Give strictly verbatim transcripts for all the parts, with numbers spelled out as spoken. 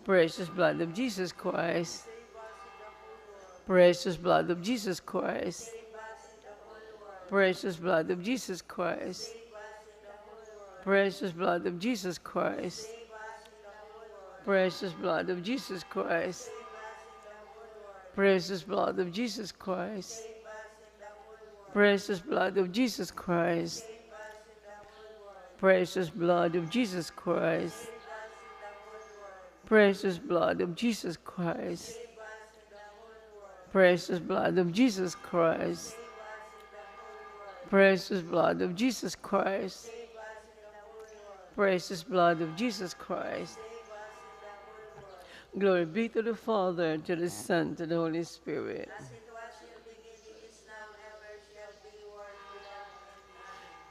Precious blood of Jesus Christ. Precious blood of Jesus Christ. Precious blood of Jesus Christ. Precious blood of Jesus Christ. Precious blood of Jesus Christ. Precious blood of Jesus Christ. Precious blood of Jesus Christ. Precious blood of Jesus Christ. Precious blood of Jesus Christ. Precious blood of Jesus Christ. Precious blood of Jesus Christ. Precious blood of Jesus Christ. Glory be to the Father, to the Son, to the Holy Spirit.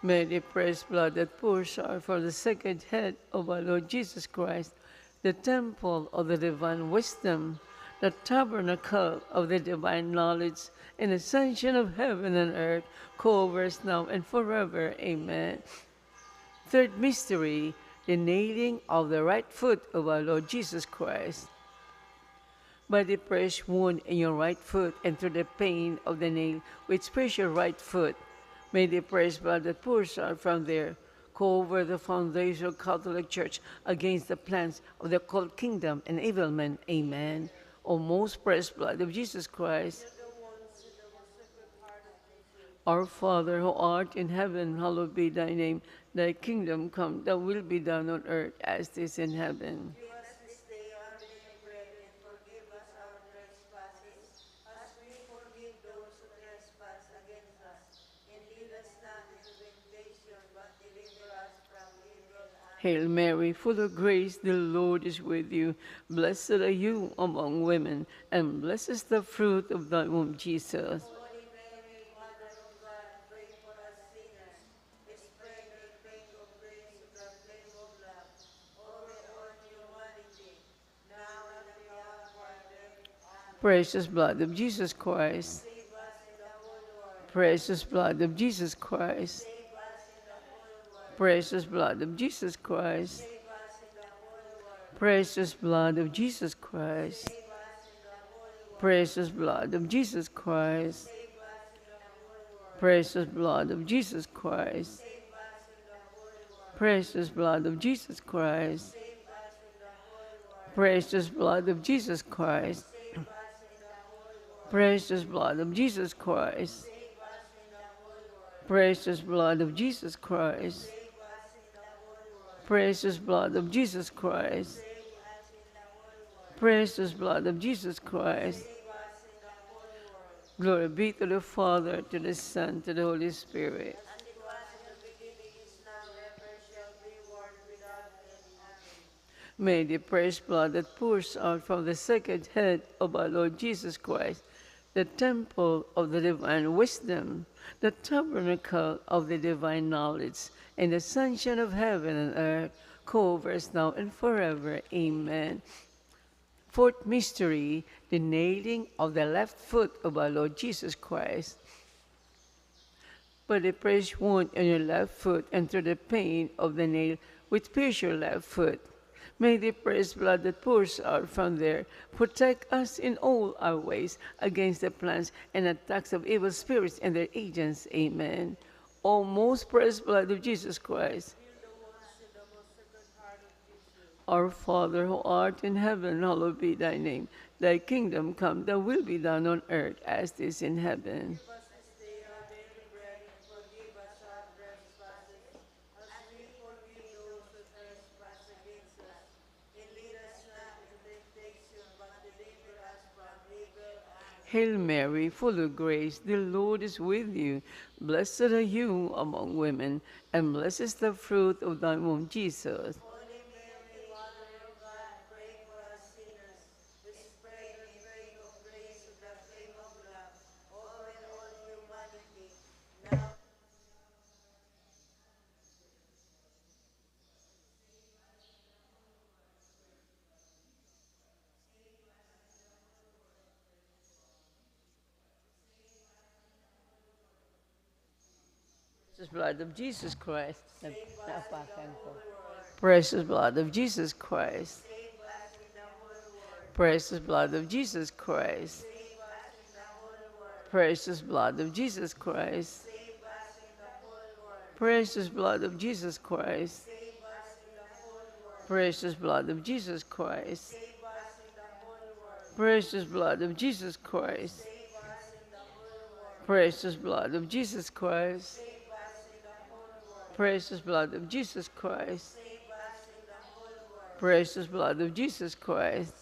May the precious blood that pours out from the sacred head of our Lord Jesus Christ, the temple of the divine wisdom, the tabernacle of the divine knowledge, and the sunshine of heaven and earth, covers now and forever. Amen. Third mystery, the nailing of the right foot of our Lord Jesus Christ. By the precious wound in your right foot and through the pain of the nail which pierced your right foot, may the precious blood that pours out from there cover the foundation of Catholic Church against the plans of the occult kingdom and evil men. Amen. O most precious blood of Jesus Christ, our Father who art in heaven, hallowed be thy name. Thy kingdom come, thy will be done on earth as it is in heaven. Give us this day our daily bread, and forgive us our trespasses, as we forgive those who trespass against us. And lead us not into temptation, but deliver us from evil. Amen. Hail Mary, full of grace, the Lord is with you. Blessed are you among women, and blessed is the fruit of thy womb, Jesus. Holy Mary, Mother of God, pray for us sinners, this present and faint of grace of the flame of love, O Lord, humanity, now and at the hour of our death. Amen. Precious blood of Jesus Christ. Save us in the whole world. Precious blood of Jesus Christ. Save us in the whole world. Precious blood of Jesus Christ. Save us in the whole world. Precious blood of Jesus Christ. Save us in the whole world. Precious blood of Jesus Christ. Save us in the whole world. Precious blood of Jesus Christ. Save us in the whole world. Precious blood of Jesus Christ. Save us in the whole world. Precious blood of Jesus Christ. Save us in the whole world. Precious blood of Jesus Christ. Save us in the whole world. Precious blood of Jesus Christ. Save us in the whole world. Precious blood of Jesus Christ. Save us in the whole world. Precious blood of Jesus Christ. Save us in the whole world. Glory be to the Father, to the Son, to the Holy Spirit. As it was in the beginning, is now, ever shall be, world without end. Amen. May the precious blood that pours out from the sacred head of our Lord Jesus Christ, the temple of the divine wisdom, the tabernacle of the divine knowledge, and the sunshine of heaven and earth, cover us now and forever. Amen. Fourth mystery, the nailing of the left foot of our Lord Jesus Christ. By the precious wound in your left foot and through the pain of the nail which pierced your left foot, may the precious blood that pours out from there protect us in all our ways against the plans and attacks of evil spirits and their agents. Amen. O most precious blood of Jesus Christ, our Father who art in heaven, hallowed be thy name. Thy kingdom come, thy will be done on earth as it is in heaven. Give us this day our daily bread, and forgive us our trespasses, as we forgive those who trespass against us. And lead us not into temptation, but deliver us from evil. Amen. Hail Mary, full of grace, the Lord is with you. Blessed are you among women, and blessed is the fruit of thy womb, Jesus. Holy Mary, Mother of God, pray for us sinners, this present and faint of grace of the flame of love, open all humanity, now. Precious blood of Jesus Christ. Nag-, naapakan ko. Precious blood of Jesus Christ. Precious blood of Jesus Christ. Precious blood of Jesus Christ. Precious blood of Jesus Christ. Precious blood of Jesus Christ. Precious blood of Jesus Christ. Precious blood of Jesus Christ. Precious blood of Jesus Christ. Precious blood of Jesus Christ.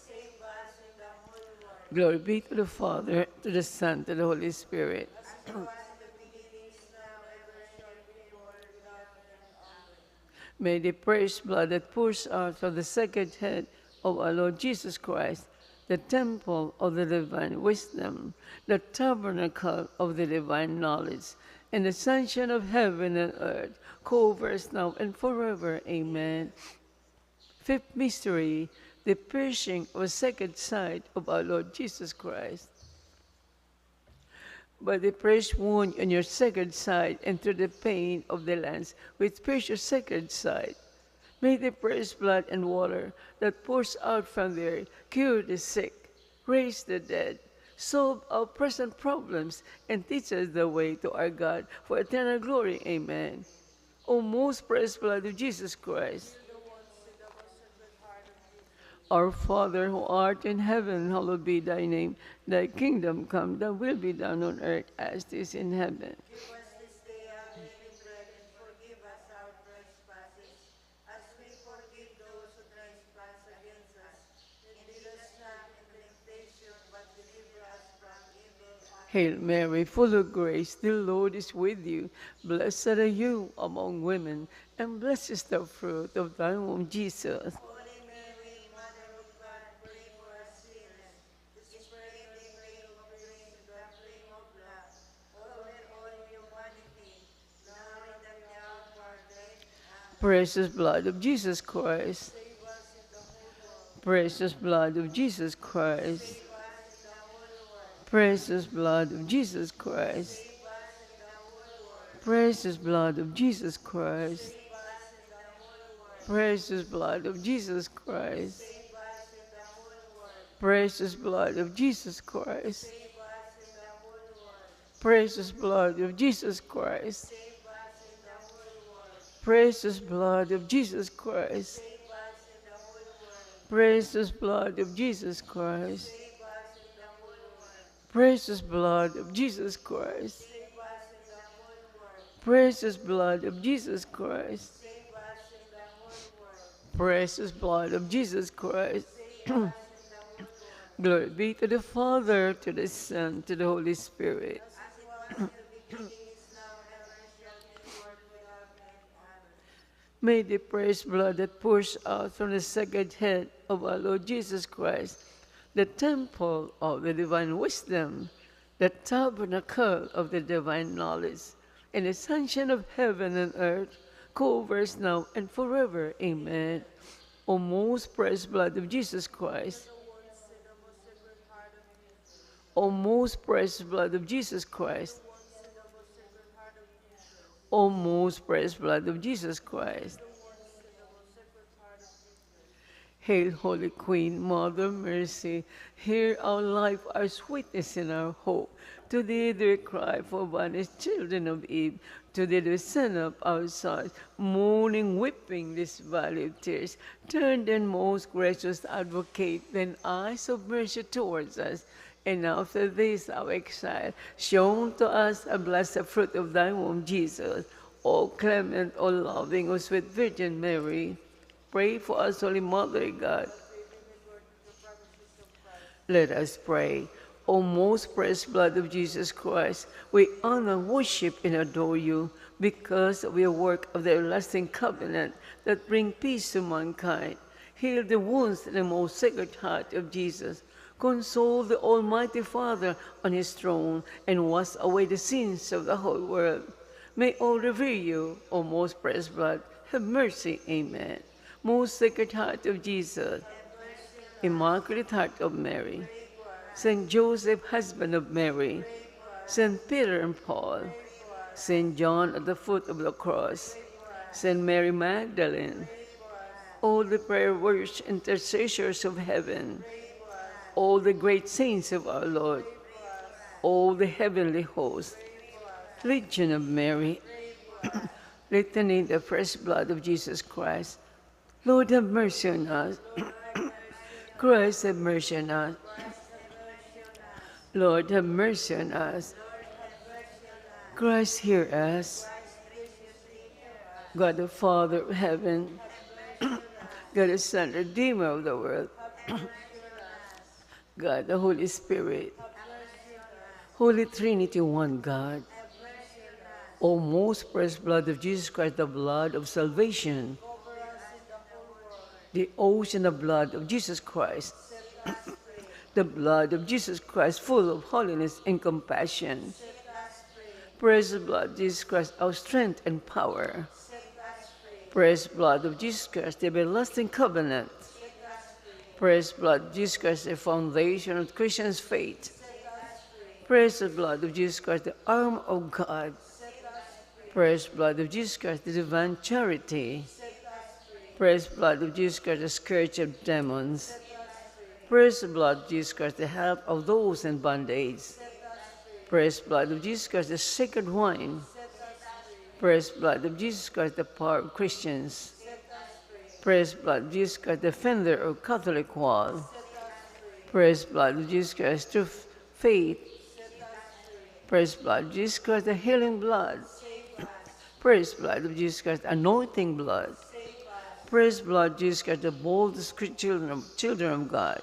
Glory be to the Father, to the Son, to the Holy Spirit. May the precious blood that pours out from the sacred head of our Lord Jesus Christ, the temple of the divine wisdom, the tabernacle of the divine knowledge, and the sunshine of heaven and earth, cover us now and forever. Amen. Fifth mystery, the piercing of the sacred side of our Lord Jesus Christ. By the fresh wound on your sacred side and through the pain of the lance which pierced your sacred side, may the fresh blood and water that pours out from there cure the sick, raise the dead, solve our present problems, and teach us the way to our God for eternal glory. Amen. O most precious blood of Jesus Christ. Our Father who art in heaven, hallowed be thy name. Thy kingdom come, thy will be done on earth as it is in heaven. Give us this day our daily bread, and forgive us our trespasses, as we forgive those who trespass against us. And lead us not into temptation, but deliver us from evil. Hail Mary, full of grace, the Lord is with you. Blessed are you among women, and blessed is the fruit of thy womb, Jesus. Holy Mary, Mother of God, pray for us sinners, this is praying in the grave of the flame of love, over all humanity, now and at the hour of our death. Amen. Precious blood of Jesus Christ. Save us in the whole world. Precious blood of Jesus Christ. Save us in the whole world. Precious blood of Jesus Christ. Save us in the whole world. Precious blood of Jesus Christ. Save us in the whole world. Precious blood of Jesus Christ. Save us in the whole world. Precious blood of Jesus Christ. Save us in the whole world. Precious blood of Jesus Christ. Save us in the whole world. Precious blood of Jesus Christ. Save us in the whole world. Precious blood of Jesus Christ. Save us in the whole world. Precious blood of Jesus Christ. Save us in the whole world. Precious blood of Jesus Christ. Save us in the whole world. Precious blood of Jesus Christ. Save us in the whole world. Glory be to the Father, to the Son, to the Holy Spirit. As it was in the beginning, is now, and ever shall be, world without end. Amen. May the precious blood that pours out from the sacred head of our Lord Jesus Christ, the temple of the divine wisdom, the tabernacle of the divine knowledge, and the sunshine of heaven and earth, cover us now and forever. Amen. O most precious blood of Jesus Christ. O most precious blood of Jesus Christ. O most precious blood of Jesus Christ. Hail, Holy Queen, Mother of Mercy, hear our life, our sweetness, and our hope. To thee do we cry, poor banished children of Eve. To thee do we send up our sighs, mourning, weeping, this valley of tears. Turn then, most gracious Advocate, thine eyes of mercy towards us, and after this our exile, show to us the blessed fruit of thy womb, Jesus. O clement, O loving, O sweet Virgin Mary, pray for us, Holy Mother of God. Let us pray. O most precious blood of Jesus Christ, we honor, worship, and adore you because of your work of the everlasting covenant that bring peace to mankind. Heal the wounds in the most sacred heart of Jesus. Console the Almighty Father on his throne and wash away the sins of the whole world. May all revere you, O most precious blood. Have mercy. Amen. Most Sacred Heart of Jesus, Immaculate Heart of Mary, Saint Joseph, husband of Mary, Saint Peter and Paul, Saint John at the foot of the cross, Saint Mary Magdalene, all the prayer warriors, intercessors of heaven, All the great saints of our Lord, all the heavenly host, Legion of Mary, litany, the fresh blood of Jesus Christ. Lord, have mercy on us. Christ, have mercy on us. Lord, have mercy on us. Christ, hear us. God the Father of heaven, God the Son, Redeemer of the world, God the Holy Spirit, Holy Trinity, one God. O most precious blood of Jesus Christ, the blood of salvation, the ocean of blood of Jesus Christ, the blood of Jesus Christ, full of holiness and compassion. Precious blood of Jesus Christ, our strength and power. Precious blood of Jesus Christ, the everlasting covenant. Precious blood of Jesus Christ, the foundation of Christian's faith. Precious blood of Jesus Christ, the arm of God. Precious blood of Jesus Christ, the divine charity. Precious blood of Jesus Christ, the scourge of demons. Precious blood of Jesus Christ, the help of those in bondage. Precious blood of Jesus Christ, the sacred wine. Precious blood of Jesus Christ, the power of Christians. Precious blood of Jesus Christ, defender of Catholic wall. Precious blood of Jesus Christ, true faith. Precious blood of Jesus Christ, the healing blood. Precious blood of Jesus Christ, anointing blood. Precious blood of Jesus Christ, the boldest Chri-, children of, children of God.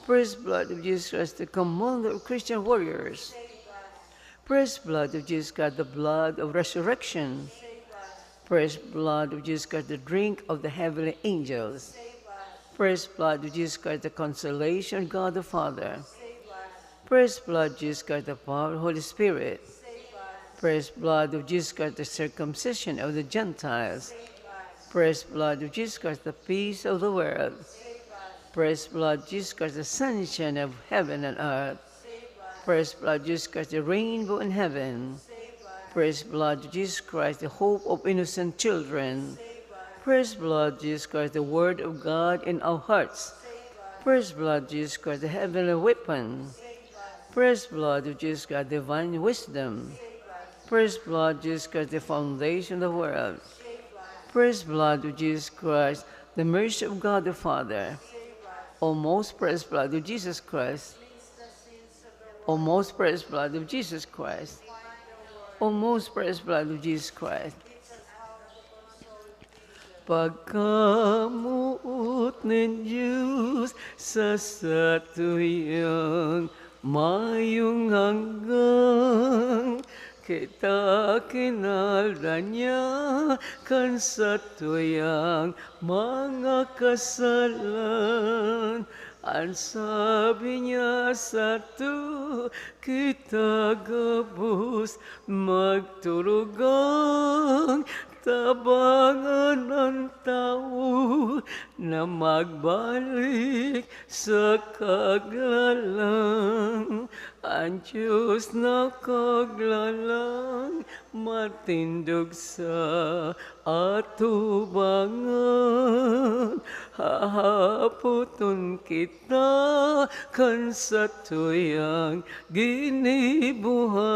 Precious blood of Jesus Christ, the commander of Christian warriors. Precious blood of Jesus Christ, the blood of resurrection. Precious blood of Jesus Christ, the drink of the heavenly angels. Precious blood of Jesus Christ, the consolation of God the Father. Precious blood of Jesus Christ, the power of the Holy Spirit. Precious blood of Jesus Christ, the circumcision of the Gentiles. Precious blood of Jesus Christ, the peace of the world. Precious blood of Jesus Christ, the sunshine of heaven and earth. Precious blood of Jesus Christ, the rainbow in heaven. Precious blood of Jesus Christ, the hope of innocent children. Precious blood of Jesus Christ, the word of God in our hearts. Precious blood of Jesus Christ, the heavenly weapon. Precious blood of Jesus Christ, divine wisdom. Precious blood of Jesus Christ, the foundation of the world. Precious blood of Jesus Christ, the mercy of God the Father. O most precious blood of Jesus Christ. O most precious blood of Jesus Christ. O most precious blood of Jesus Christ. Pagkamoot nin Dios sa satuyang mayong hanggang, kita kinaldan niya kan satuyang mga kasalan. An sabi niya sato, kita gabos magturugang tabangan an tawo na magbalik sa Kaglalang. An Dios na Kaglalang matindog sa atubangan. Hahapoton kita kan satuyang ginibuhan.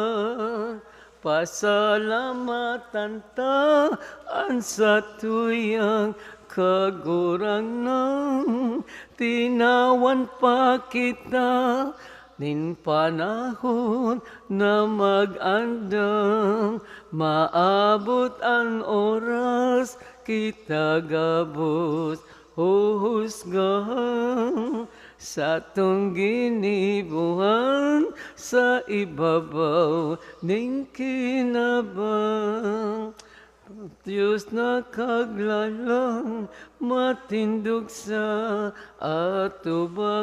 Pasalamatan ta an satuyang Kagurangnan. Tinawan pa kita nin panahon na mag-andam. Maabot an oras, kita gabos huhusgahan satong ginibuhan sa ibabaw nin kinabang. Dios na Kaglalang matindog sa atubangan,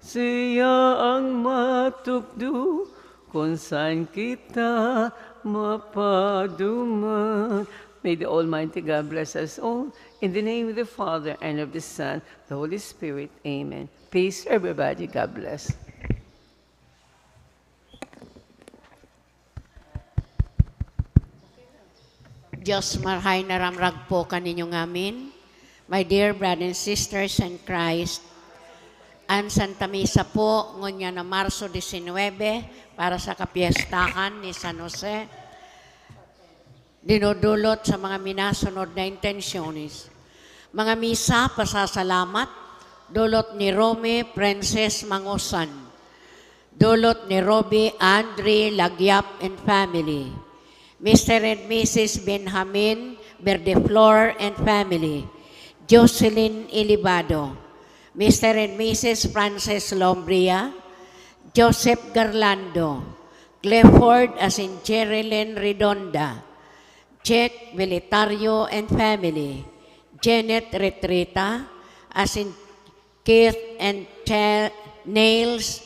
siya ang matukdo kun saan kita mapaduman. May the Almighty God bless us all. In the name of the Father, and of the Son, the Holy Spirit. Amen. Peace, everybody. God bless. Dios marahay na ramrag po kaninyo ngamin. My dear brothers and sisters in Christ, An Santa Misa po, ngunyan na Marso disinwebe, para sa kapiyestahan ni San Jose, dinudulot sa mga minasunod na intensyones. Mga misa, pasasalamat, dulot ni Romy Princess Mangusan, dulot ni Roby Andre Lagyap and family, Mister and Missus Benjamin Verdeflor and family, Jocelyn Ilibado, Mister and Missus Frances Lombria, Joseph Garlando, Clifford asin Jerilyn Redonda, Jack Velitario and family, Janet Retrita, asin Keith and Che-, Nails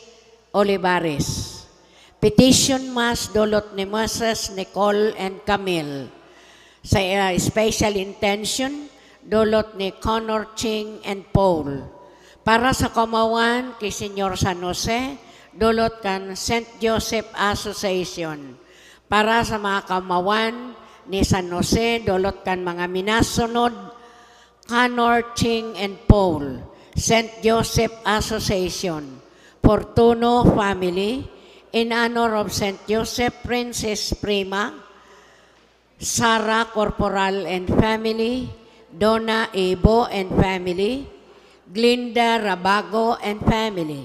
Olivares. Petition Mass, dulot ni Missus Nicole and Camille. Sa, uh, special intention, dulot ni Connor, Ching and Paul. Para sa kamawan ki Señor San Jose, dulot kan Saint Joseph Association. Para sa mga kamawan ni San Jose, dulot kan mga minasunod, Connor, Ching and Paul, Saint Joseph Association, Fortuno family, in honor of Saint Joseph Princess Prima, Sara Corporal and family, Donna Ebo and family, Glinda Rabago and family,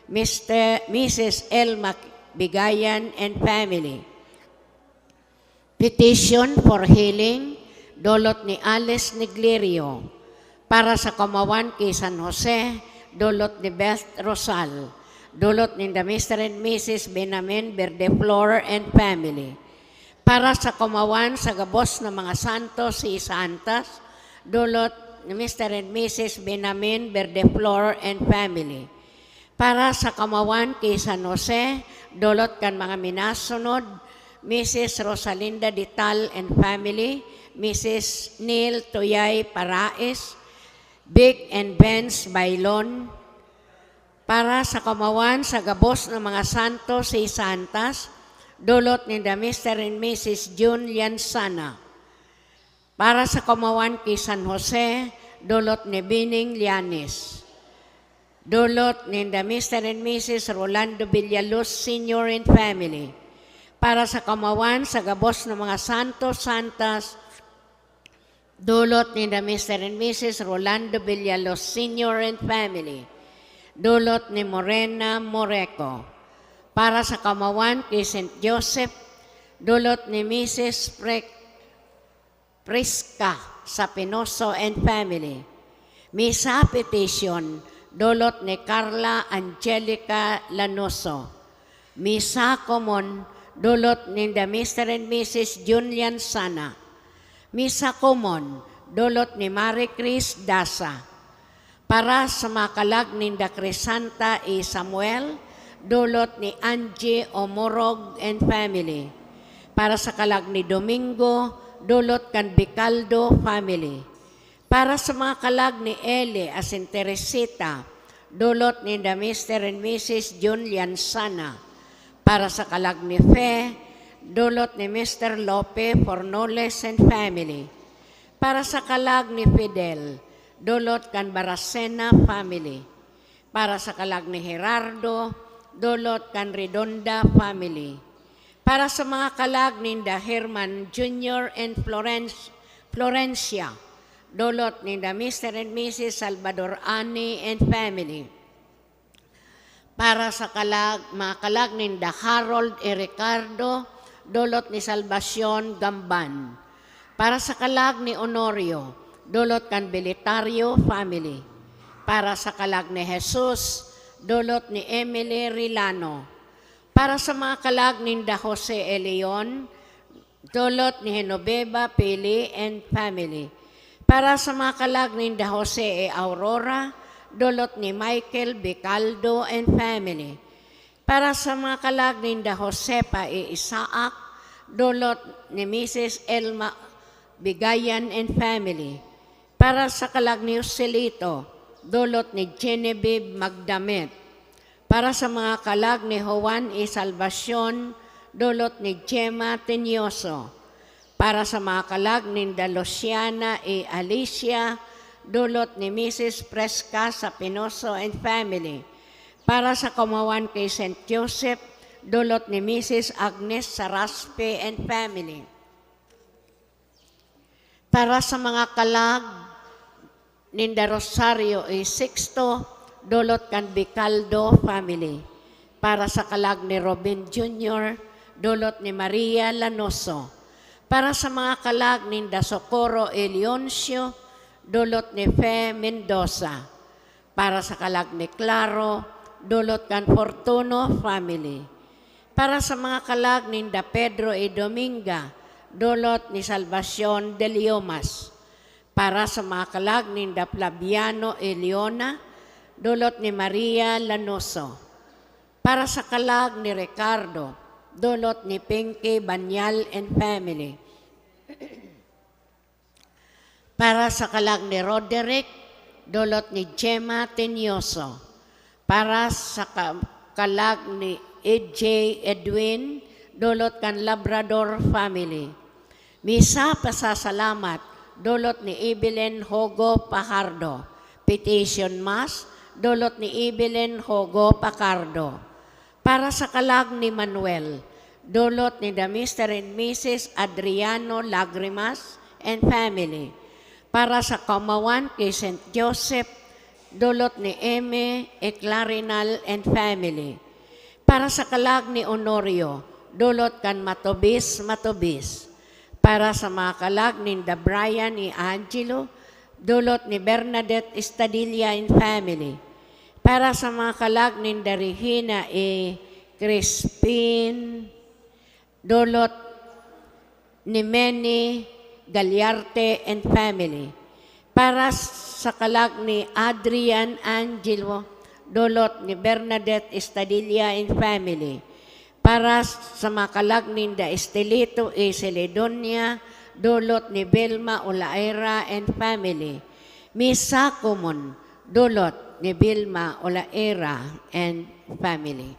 Mister, Missus Elma Bigayan and family. Petition for healing, dulot ni Alice Neglerio. Para sa kamawan ki San Jose, dulot ni Beth Rosal. Dulot ninda Mister and Missus Benjamin Verdeflor and family. Para sa kamawan sa gabos na mga santos y santas, dulot ni Mister and Missus Benjamin Verdeflor and family. Para sa kamawan ki San Jose, dulot kan mga minasunod, Missus Rosalinda Dital and family, Missus Neil Tuyay Parais, Vic and Benz Bailon. Para sa kamawan sa gabos na mga santos y santas, dulot ninda Mister and Missus Jun Liansana. Para sa kamawan ki San Jose, dulot ni Bining Lianes. Dulot ninda Mister and Missus Rolando Villaluz Senior and family. Para sa kamawan sa gabos na mga santos, santas, dulot ninda Mister and Missus Rolando Villaluz Senior and family. Dulot ni Morena Moreco. Para sa kamawan ki Saint Joseph, dulot ni Missus Pre-, Prisca Sapinoso and family. Misa petition, dulot ni Carla Angelica Lanoso. Misa common, dulot ninda Mister and Missus Jun Liansana. Misa common, dulot ni Marie Chris Dasa. Para sa mga kalag ninda Crisanta y Samuel, dulot ni Angie Omorog and family. Para sa kalag ni Domingo, dulot kan Bicaldo family. Para sa mga kalag ni Eli asin Teresita, dulot ninda Mister and Missus Jun Liansana. Para sa kalag ni Fe, dulot ni Mister Lope Fornoles and family. Para sa kalag ni Fidel, dulot kan Baracena family. Para sa kalag ni Gerardo, dulot kan Redonda family. Para sa mga kalag ninda Herman Junior and Florence, Florencia, dulot ninda Mister and Missus Salvador Ani and family. Para sa kalag, mga kalag ninda Harold y Ricardo, dulot ni Salvacion Gamban. Para sa kalag ni Honorio, dulot kan Belitario family. Para sa kalag ni Jesus, dulot ni Emily Rilano. Para sa mga kalag ninda Jose e Leon, dulot ni Genoveva Pili and family. Para sa mga kalag ninda Jose e Aurora, dulot ni Michael Bicaldo and family. Para sa mga kalag ninda Josefa e Isaac, dulot ni Missus Elma Bigayan and family. Para sa kalag ni Joselito, dulot ni Genevieve Magdamit. Para sa mga kalag ni Juan y Salvacion, dulot ni Gemma Tenioso. Para sa mga kalag ninda Luciana y Alicia, dulot ni Misis Fresca Sapinoso and family. Para sa kaumawan ki Saint Joseph, dulot ni Misis Agnes Saraspe and family. Para sa mga kalag ninda Rosario A. Sixto, dulot kan Bicaldo family. Para sa kalag ni Robin Junior, dulot ni Maria Lanoso. Para sa mga kalag ninda Socorro A. Leoncio, dulot ni Fe Mendoza. Para sa kalag ni Claro, dulot kan Fortuno family. Para sa mga kalag ninda Pedro A. Dominga, dulot ni Salvacion de Liomas. Para sa mga kalag ninda Flaviano A. Leona, dulot ni Maria Lanoso. Para sa kalag ni Ricardo, dulot ni Pinky Banyal and family. Para sa kalag ni Roderick, dulot ni Gemma Tenioso. Para sa ka-, kalag ni E J Edwin, dulot kan Labrador family. Misa pasasalamat, dulot ni Evelyn Hogo Pajardo. Petition Mass, dulot ni Evelyn Hogo Pacardo. Para sa kalag ni Manuel, dulot ninda Mister and Missus Adriano Lagrimas and family. Para sa kaumawan ki Saint Joseph, dulot ni Eme Eclarinal and family. Para sa kalag ni Honorio, dulot kan Matubis Matubis. Para sa mga kalag ninda Brian y Angelo, dulot ni Bernadette Estadilla and family. Para sa mga kalag ninda Regina y Crispin, dulot ni Meni Galiarte and family. Para sa kalag ni Adrian Angelo, dulot ni Bernadette Estadilla and family. Para sa mga kalag ninda Estelito y Celedonia, dulot ni Vilma Olaera and family. Misa Common, dulot ni Vilma Olaera and family.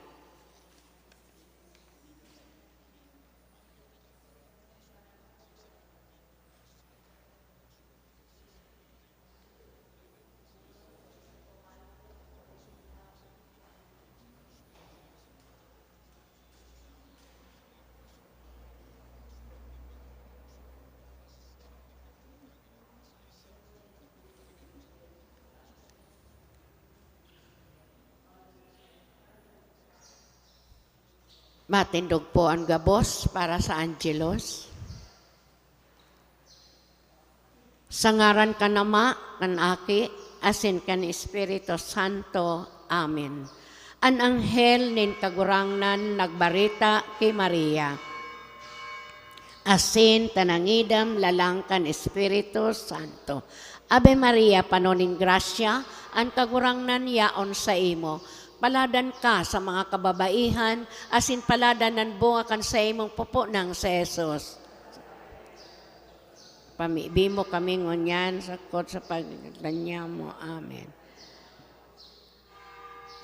Matindog po an gabos para sa Angelus. Sa ngaran kan Ama, kan Aki, asin kan Espiritu Santo. Amen. An anghel nin Kagurangnan nagbareta ki Maria, asin ta nangidam lalang kan Espiritu Santo. Ave Maria, pano nin grasya, an Kagurangnan yaon saimo. Paladan ka sa mga kababaihan, asin paladan an bunga kan saimong pupo nang si Jesus. Pamibi mo kami ngunyan, sakot sa pagdanya mo. Amen.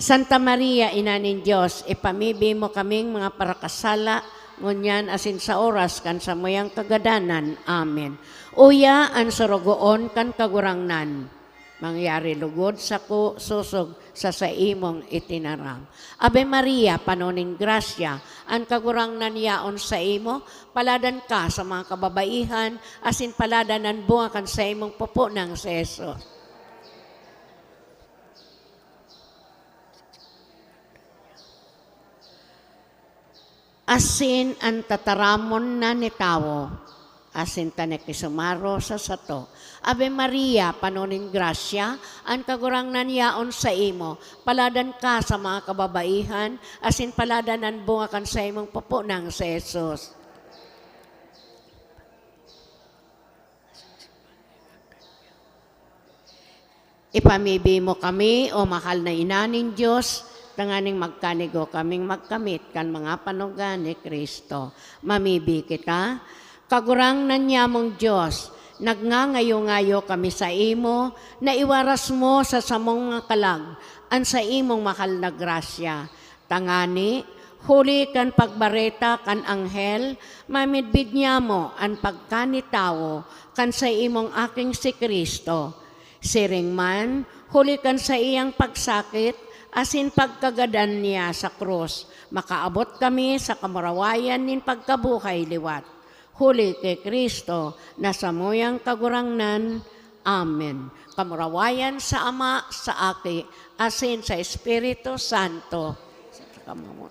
Santa Maria, Ina nin Dios, ipamibi mo kaming mga parakasala, ngunyan asin sa oras kan samuyang kagadanan. Amen. Uya an sorogoon kan Kagurangnan. Mangyari lugod sako sosog sa saimong itinaram. Ave Maria, pano nin grasya, an Kagurangnan yaon saimo, paladan ka sa mga kababaihan, asin paladan an bunga kan saimong pupo nang si Jesus. Asin an tataramon na ni tawo, asin ta nakisumaro sa sato. Ave Maria, pano nin grasya, an Kagurangnan yaon saimo, paladan ka sa mga kababaihan, asin paladan an bunga kan saimong pupo nang si Jesus. Ipamibi mo kami, o mahal na Ina nin Dios, tanganing magkanigo kaming magkamit kan mga panuga ni Cristo. Mamibi kita. Kagurangnan nyamong Dios, nagngangayo-ngayo kami saimo na iwaras mo sa samong mga kalag an saimong mahal na grasya. Tangani, huli kan pagbareta kan anghel, mamidbid nyamo an pagkanitawo kan saimong Aking si Cristo. Siring man, huli kan saiyang pagsakit asin pagkagadan niya sa krus, makaabot kami sa kamurawayan nin pagkabuhay liwat. Huli ki Cristo na samuyang Kagurangnan. Amen. Kamurawayan sa Ama, sa Aki, asin sa Espiritu Santo. Sa kamamot.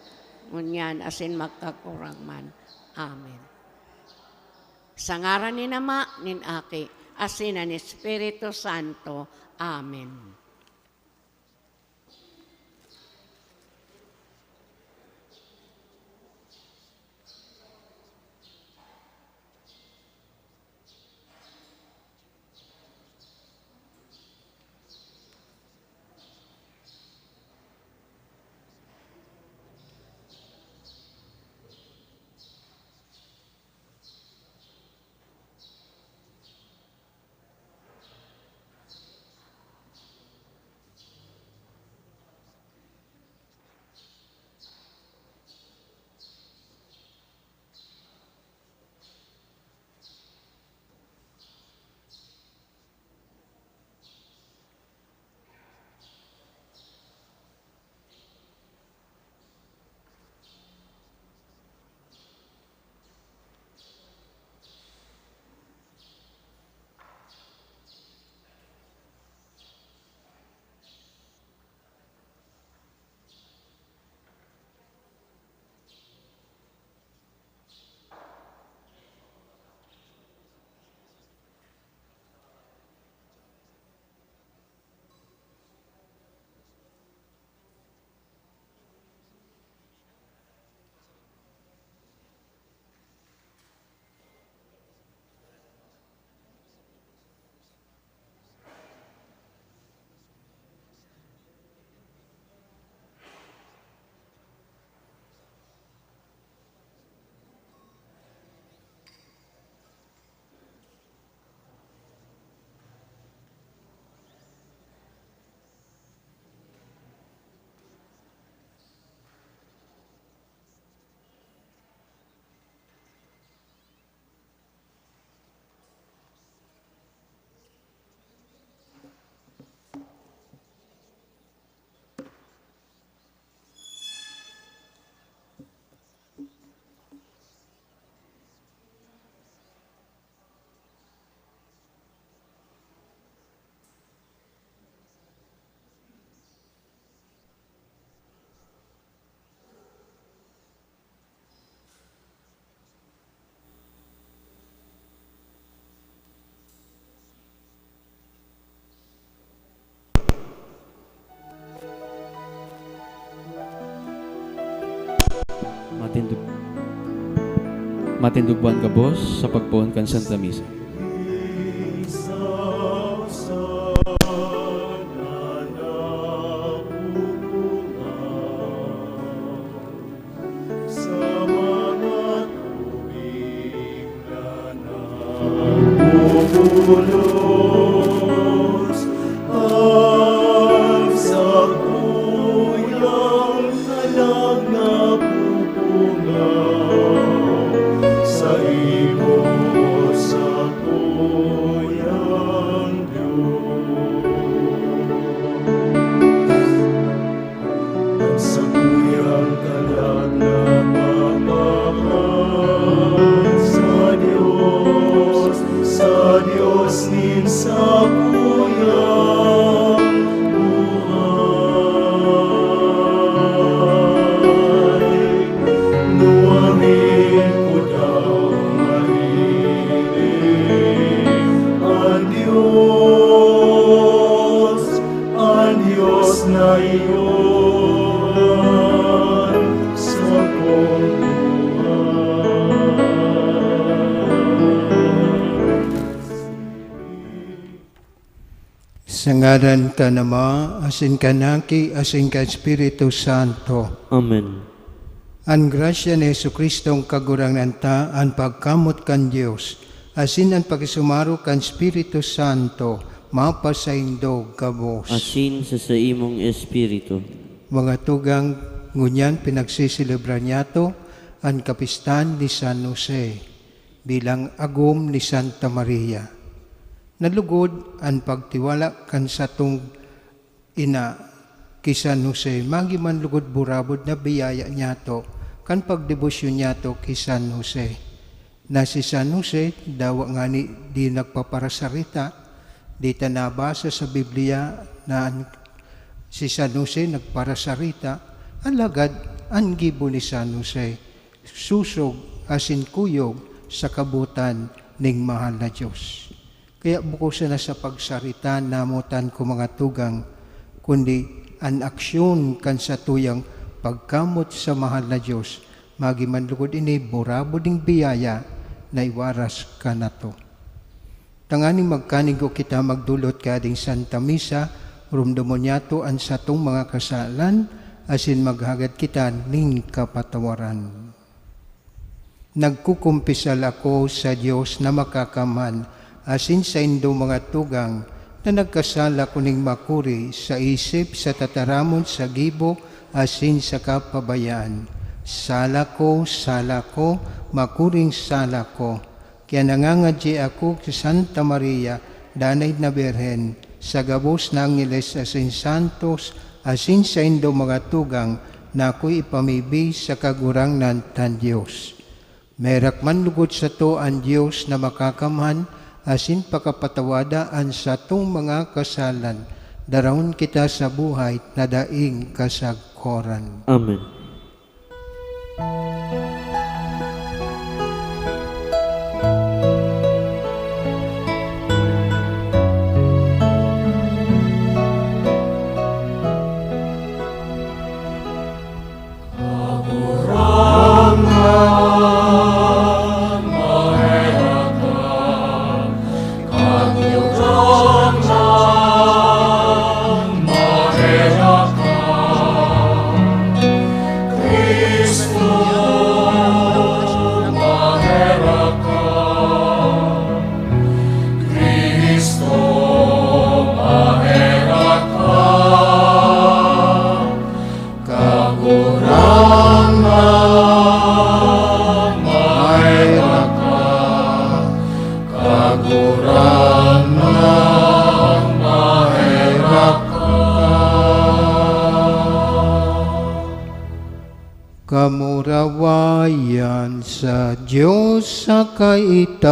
Ngunyan, asin magkagurang man. Amen. Sa ngaran nin Ama, nin Aki, asin nin Espiritu Santo. Amen. Matindog, matindog buwan gabos sa pagpoon kan Santa Misa. Sa mga tubig na nagbubulos, ang sakuyang kalag napupungaw, sa ibong sakuyang Diyos. An sakuyang kalag napapakan sa Dios, sa Dios nin sakuyang buhay. Nuarin ko daw mahiling an Dios, an Dios na iyan sa kong buhay. Sa ngaran kan Ama, asin kan Aki, asin kan Espiritu Santo. Amen. An grasya ni Jesu-Cristong Kagurangnan ta, an pagkamot kan Dios, asin an pakisumaro kan Espiritu Santo, mapasaindog gabos. Asin sa saimong espiritu. Mga tugang, ngunyan pinagsiselebra niyato an kapistahan ni San Jose bilang agom ni Santa Maria. Nalugod an pagtiwala kan satong ina ki San Jose, magi man lugod burabod na biyaya niyato kan pagdebosyon niyato ki San Jose. Na si San Jose dawa ngani di nagpaparasarita, di ta nabasa sa Biblia na an, si San Jose nagparasarita, alagad an gibo ni San Jose, sosog asin kuyog sa kabotan ning mahal na Dios. Kaya bako sana sa pagsarita namotan ko, mga tugang, kundi an aksyon kan satuyang pagkamot sa mahal na Dios, magi man lugod ini burabod ning biyaya na iwaras kanato. Tanganing magkanigo kita magdolot ki ading Santa Misa, rumdomon niyato an satong mga kasalan, asin maghagad kita nin kapatawaran. Nagkukumpisal ako sa Dios na Makakamhan asin saindo, mga tugang, na nagkasala ko ning makuri sa isip, sa tataramon, sa gibo, asin sa kapabayaan. Sala ko, sala ko, makuring sala ko. Kaya nangangadyi ako ki Santa Maria, danay na Birhen, sa gabos na angheles asin santos, asin saindo, mga tugang, na akoy ipamibi sa Kagurangnan tan Dios. Maherak man lugod sato an Dios na Makakamhan asin pakapatawada an satong mga kasalan, darahon kita sa buhay na daing kasagkoran. Amen. Kagurangnan, maherak ka. Kagurangnan, maherak ka. Kamurawayan sa Dios sa kaitaasan.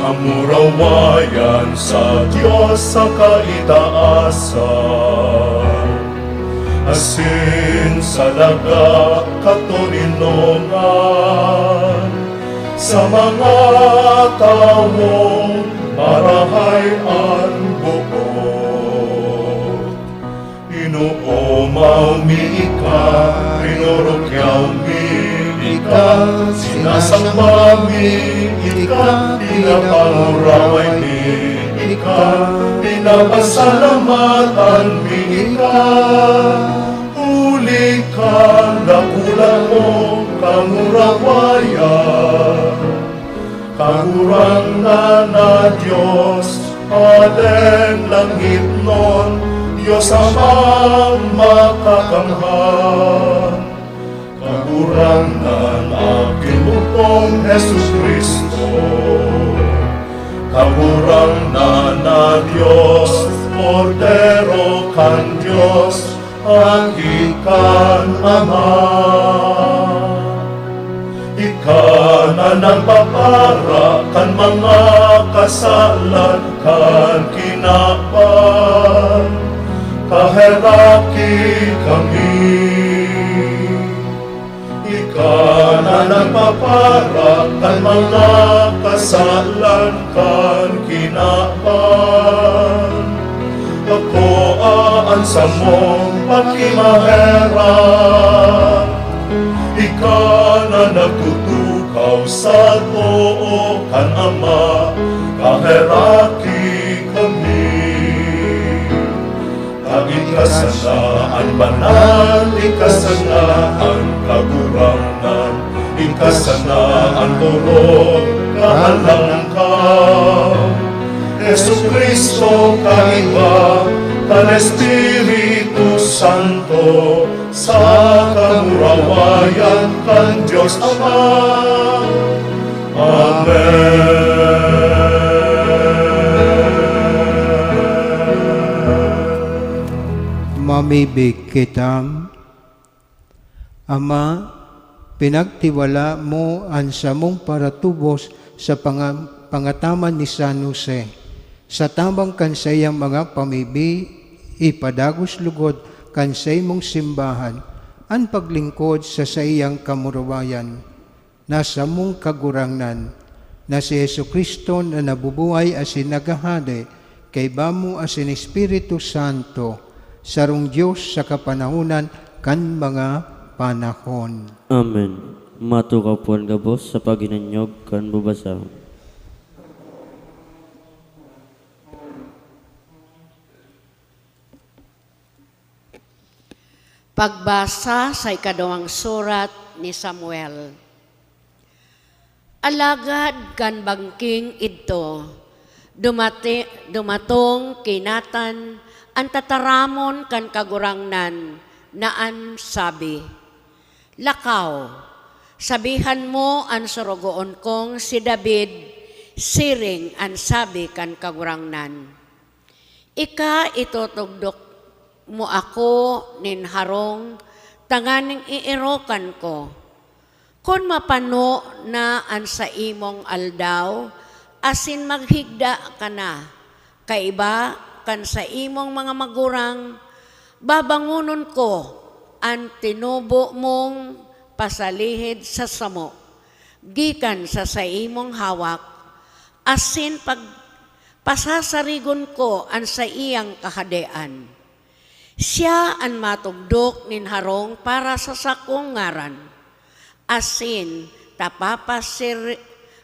Kamurawayan sa Dios sa kaitaasan, asin sa daga katoninongan, sa mga tawong marahay an boot. Inoomaw mi ika, rinorokyaw mi ika, sinasamba mi ika, pinapanguraway mi ika, pinapasalamatan mi ika. Huli kan dakulan mong kamurawayan. Kagurangnan na Dios, Hadeng langitnon, Dios Amang makakamhan. Kagurangnan, Aki mong Jesu-Cristo. Kagurangnan na Dios, Kordero kan Dios, Aki kan Ama. Ika na nagpapara kan mga kasalan kan kinaban, kaheraki kami. Ika na nagpapara kan mga kasalan kan kinaban. Pakoa an samong pakimaherak. Ika na nagtutukaw sa too kan Ama, kaheraki kami. Ta ika sana an banal, ika sana an kagurangnan, ika sana an orog kahalangkaw. Jesu-Cristo, kaiba kan Espiritu Santo, sa kamurawayan kan Dios Ama. Amen. Mamibig kita. Ama, pinagtiwala mo an samong paratubos sa panga-, pangataman ni San Jose. Sa tabang kan saiyang mga pamibi, ipadagos lugod kan saimong simbahan an paglingkod sa saiyang kamurawayan, na samong Kagurangnan, na si Jesu-Cristo na nabubuhay asin naghahade kaiba mo asin Espiritu Santo, sarong Dios sa kapanahonan kan mga panahon. Amen. Matukaw po an gabos sa paghinanyog kan babasahon. Pagbasa sa ikaduwang surat ni Samuel. Alagad kan bangking idto, dumati-, dumatong ki Natan an tataramon kan Kagurangnan na an sabi, "Lakaw, sabihan mo an sorogoon kong si David, siring an sabi kan Kagurangnan." Ika itutugdok mo ako nin harong tanganing eerokan ko. Kun mapano na an saimong aldaw asin maghigda ka na kaiba kan saimong mga magurang, babangonon ko an tinubo mong pasalihid sa samo gikan sa saimong hawak, asin pag-, pasasarigon ko an saiyang kahadean. Siya an matugdok nin harong para sa sakong ngaran, asin ta papasir-,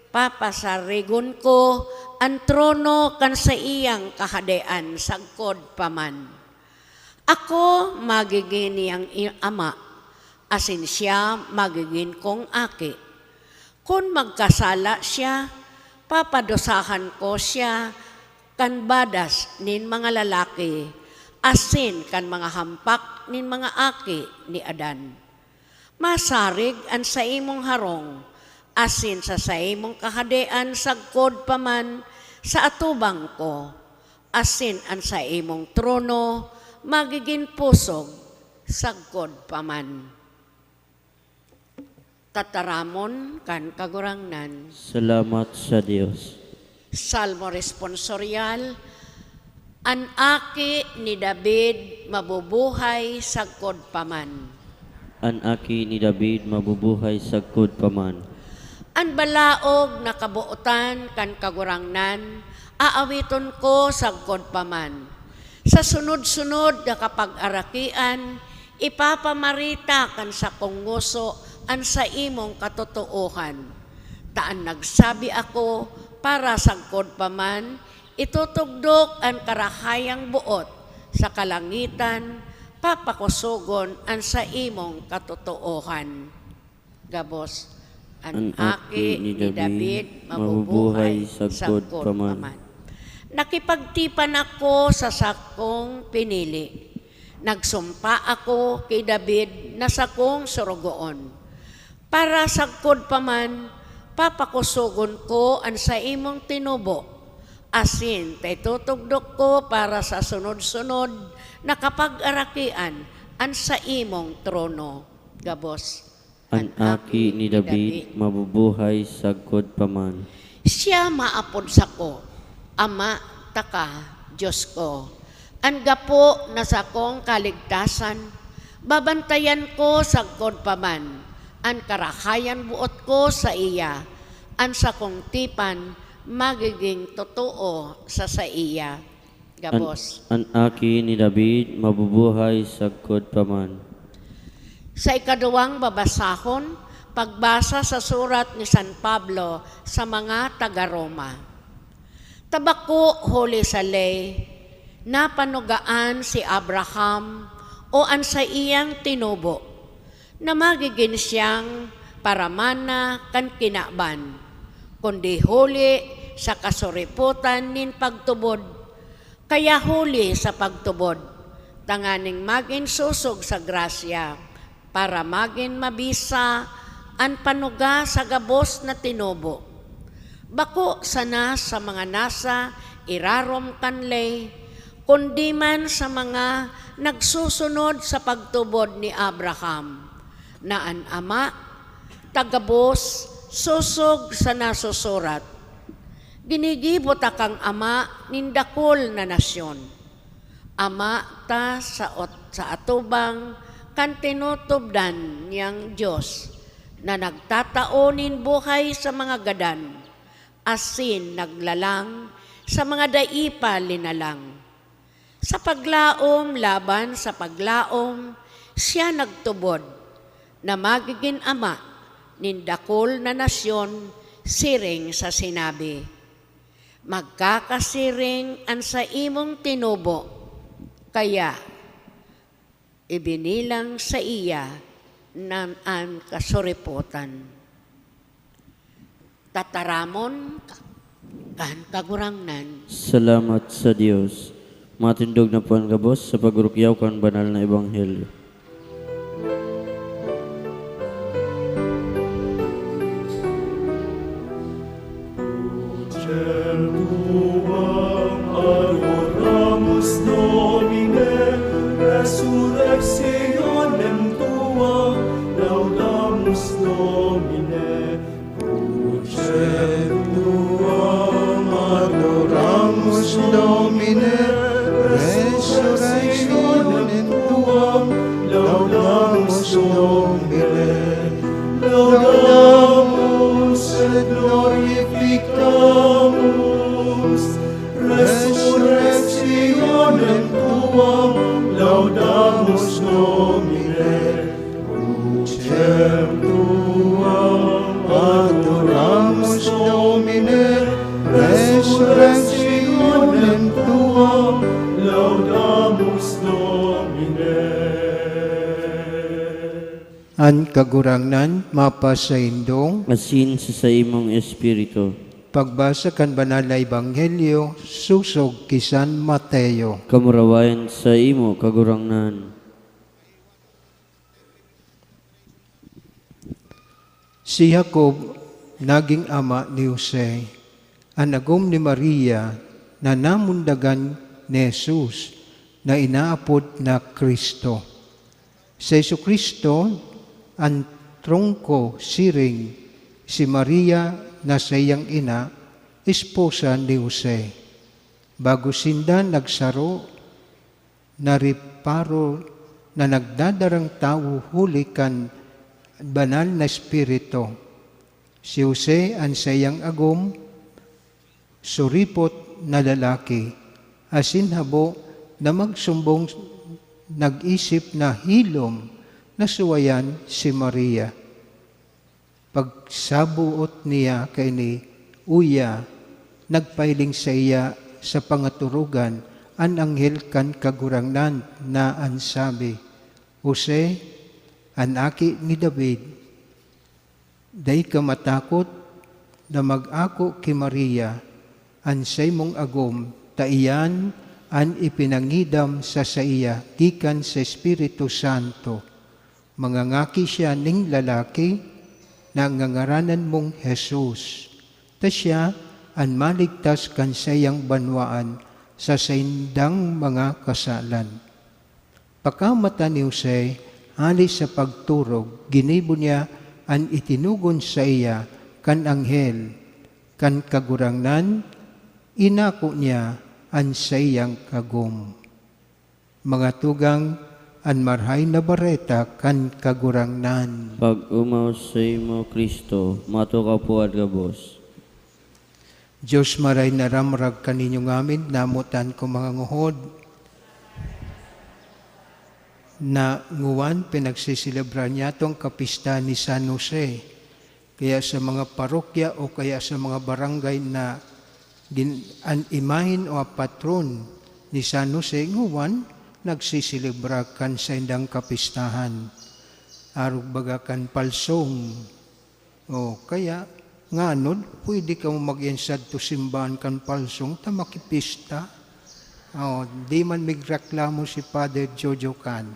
papasarigon ko an trono kan saiyang kahadean sagkod pa man. Ako magigin niyang i-, ama, asin siya magigin kong aki. Kun magkasala siya, papadusahan ko siya kan badas nin mga lalaki, asin kan mga hampak nin mga aki ni Adan. Masarig an saimong harong, asin sa saimong kahadean sagkod pa man sa atubang ko, asin an saimong trono magigin pusog sagkod pa man. Tataramon kan Kagurangnan. Salamat sa Dios. Salmo Responsorial. An Aki ni David mabubuhay sagkod pa man. An Aki ni David mabubuhay sagkod pa man. An balaog na kabotan kan Kagurangnan aawiton ko sagkod pa man. Sa sunod-sunod na kapag-arakian, ipapamarita kan sakong ngoso an saimong katotoohan. Ta an nagsabi ako, para sagkod pa man, itutugdok an karahayang boot sa kalangitan, papakosogon an saimong katotoohan. Gabos, an An Aki Aki ni ni David David mabubuhay mabubuhay sagkod sagkod pa man. pa man. Nakipagtipan ako sa sakong pinili. Nagsumpa ako ki David na sakong sorogoon. Para sagkod pa man, papakosogon ko an saimong tinubo, asin ta itutugdok ko para sa sunod-sunod na kapag-arakian an saimong trono. Gabos. An Aki ni David mabubuhay sagkod pa man. Siya maapod sako, "Ama taka, Dios ko." An gapo na sakong kaligtasan, babantayan ko sagkod pa man. An karahayan boot ko saiya, an sakong tipan magiging totoo sa saiya. Gabos. An, an Aki ni David mabubuhay sagkod pa man. Sa ikaduwang babasahon, pagbasa sa surat ni San Pablo sa mga taga-Roma. Ta bako huli sa ley, napanugaan si Abraham o an saiyang tinubo, na magigin siyang paramana kan kinaban, kundi huli sa kasuripotan nin pagtubod. Kaya huli sa pagtubod, tanganing magin sosog sa grasya, para magin mabisa an panuga sa gabos na tinubo. Bako sana sa mga nasa irarom kan ley, kundi man sa mga nagsusunod sa pagtubod ni Abraham, na an ama ta gabos sosog sa nasusurat, "Ginigibo takang ama nin dakul na nasyon." Ama ta sa ot-, sa atubang kan tinutubdan niyang Dios, na nagtatao nin buhay sa mga gadan, asin naglalang sa mga dai pa linalang. Sa paglaom laban sa paglaom, siya nagtubod na magigin ama nin dakul na nasyon, siring sa sinabi, "Magkakasiring an saimong tinubo." Kaya, ibinilang saiya nan an kasuripotan. Tataramon kan Kagurangnan. Salamat sa Dios. Matindog na po an gabos sa pagurukyaw kan banal na ebanghelyo. Adoramos Domine, resurrectionem tuam laudamus Domine. Crucem tuam adoramus Domine, resurrectionem tuam laudamus Domine. Laudamus et glorificamus resurrectionem tuam, laudamus Domine. Crucem tuam adoramus Domine, resurrectionem tuam, laudamus Domine. An Kagurangnan mapasaindo. Asin sa saimong espiritu. Pagbasa kan Banal na Ebanghelyo sosog ki San Mateo. Kamurawayan saimo, Kagurangnan. Si Jacob naging ama ni Jose. An agom ni Maria na namundagan ni Jesus na inaapod na Cristo. Si Jesu-Cristo an trongko, siring si Maria na saiyang ina, esposa ni Jose. Bago sinda nagsaro, nareparo na nagdadarang tawo huli kan Banal na Espiritu. Si Jose an saiyang agom, suripot na lalaki, asin habo na magsumbong, nag-isip na hilom na suwayan si Maria. Pagsaboot niya kaini, uya, nagpahiling saiya sa pangatorogan an anghel kan Kagurangnan na an sabi, "Jose, an aki ni David, dai ka matakot na mag-ako ki Maria, an saimong agom, ta iyan an ipinangidam sa saiya gikan sa Espiritu Santo. Mangangaki siya ning lalaki na ngangaranan mong Jesus, ta siya an maligtas kan saiyang banwaan sa saindang mga kasalan." Pakamata ni Jose, hali sa pagturog, ginibo niya an itinugon saiya kan anghel kan Kagurangnan, inako niya an saiyang kagom. Mga tugang, an Marahay na Bareta kan Kagurangnan. Pag-omaw saimo, Cristo, matukaw po an gabos. Dios, Marahay na Ramrag, kaninyo ngamin namotan ko mga nguhod na nguwan pinagseselebra niyato an kapistahan ni San Jose. Kaya sa mga parokya o kaya sa mga barangay na gin-, an imahen o patron ni San Jose, nguwan nagseselebra kan saindang kapistahan. Arog baga kan palsong. O kaya, nganod, pwede kamo mag-iyan sadto simbahan kan palsong ta makipista. Oh, di man migreklamo si Father Jojo kan,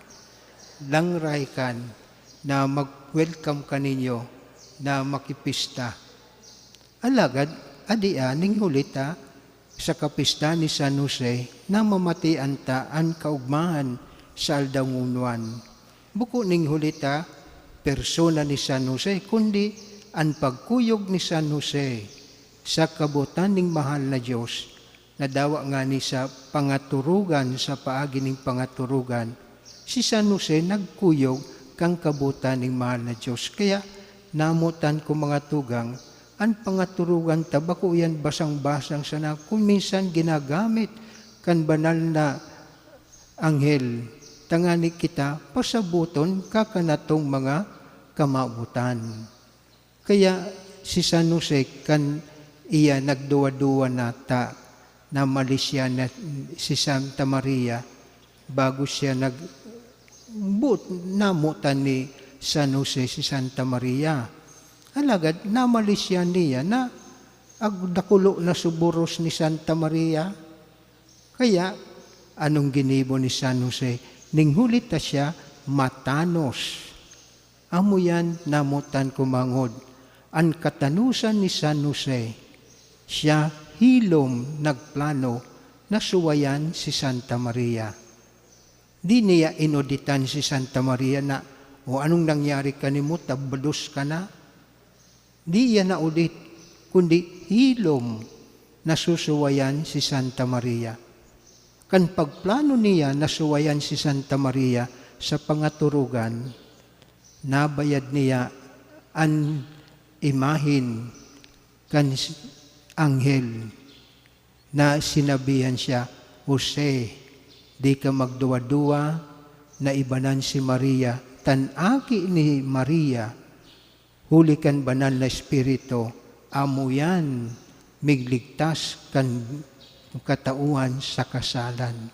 Langray kan, na mag-welcome kaninyo na makipista. Alagad, adia, ning huli ta, sa kapista ni San Jose, namamatian ta an kaugmahan sa aldaw ngunwan. Buko ning huli ta, persona ni San Jose, kundi an pagkuyog ni San Jose sa kabotan ning mahal na Dios, na dawa ngani sa pangaturugan, sa paagi ning pangaturugan, si San Jose nagkuyog kan kabotan ning mahal na Dios. Kaya, namotan ko, mga tugang, an pangaturugan ta bako iyan basang-basang sana, kun minsan ginagamit kan banal na anghel, tangani kita pasaboton kakanatong mga kamawotan. Kaya si San Jose, kan iya nagduwa-duwa na ta, namalis siya na si Santa Maria, bago siya nag-, but-, namotan ni San Jose si Santa Maria. Alagad namalis siya niya na agdakulo na suburos ni Santa Maria. Kaya, anong ginibo ni San Jose? Ning huli ta siya matanos. Amo yan, namotan ko mangod. An katanosan ni San Jose, siya hilom nagplano na suwayan si Santa Maria. Di niya inoditan si Santa Maria na, "O, anong nangyari kanimo? Tabdos ka na?" Di iya naodit, kundi hilom na susuwayan si Santa Maria. Kan pagplano niya na suwayan si Santa Maria sa pangaturugan, nabayad niya an imahen kan s-, anghel na sinabihan siya, "Jose, di ka magduwa-duwa na ibanan si Maria, ta an aki ni Maria, huli kan Banal na Espiritu, amo yan migligtas kan katauhan sa kasalan."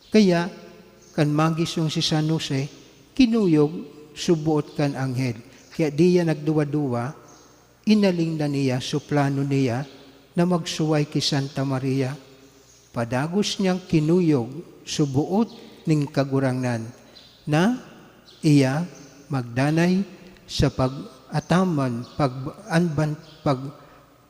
Kaya, kan magisong si San Jose, kinuyog suboot kan anghel. Kaya di yan nagduwa-duwa, inaling na niya, suplano niya na magsuway ki Santa Maria. Padagos niyang kinuyog suboot nin Kagurangnan na iya magdanay sa pag-ataman, pag-, anban, pag-,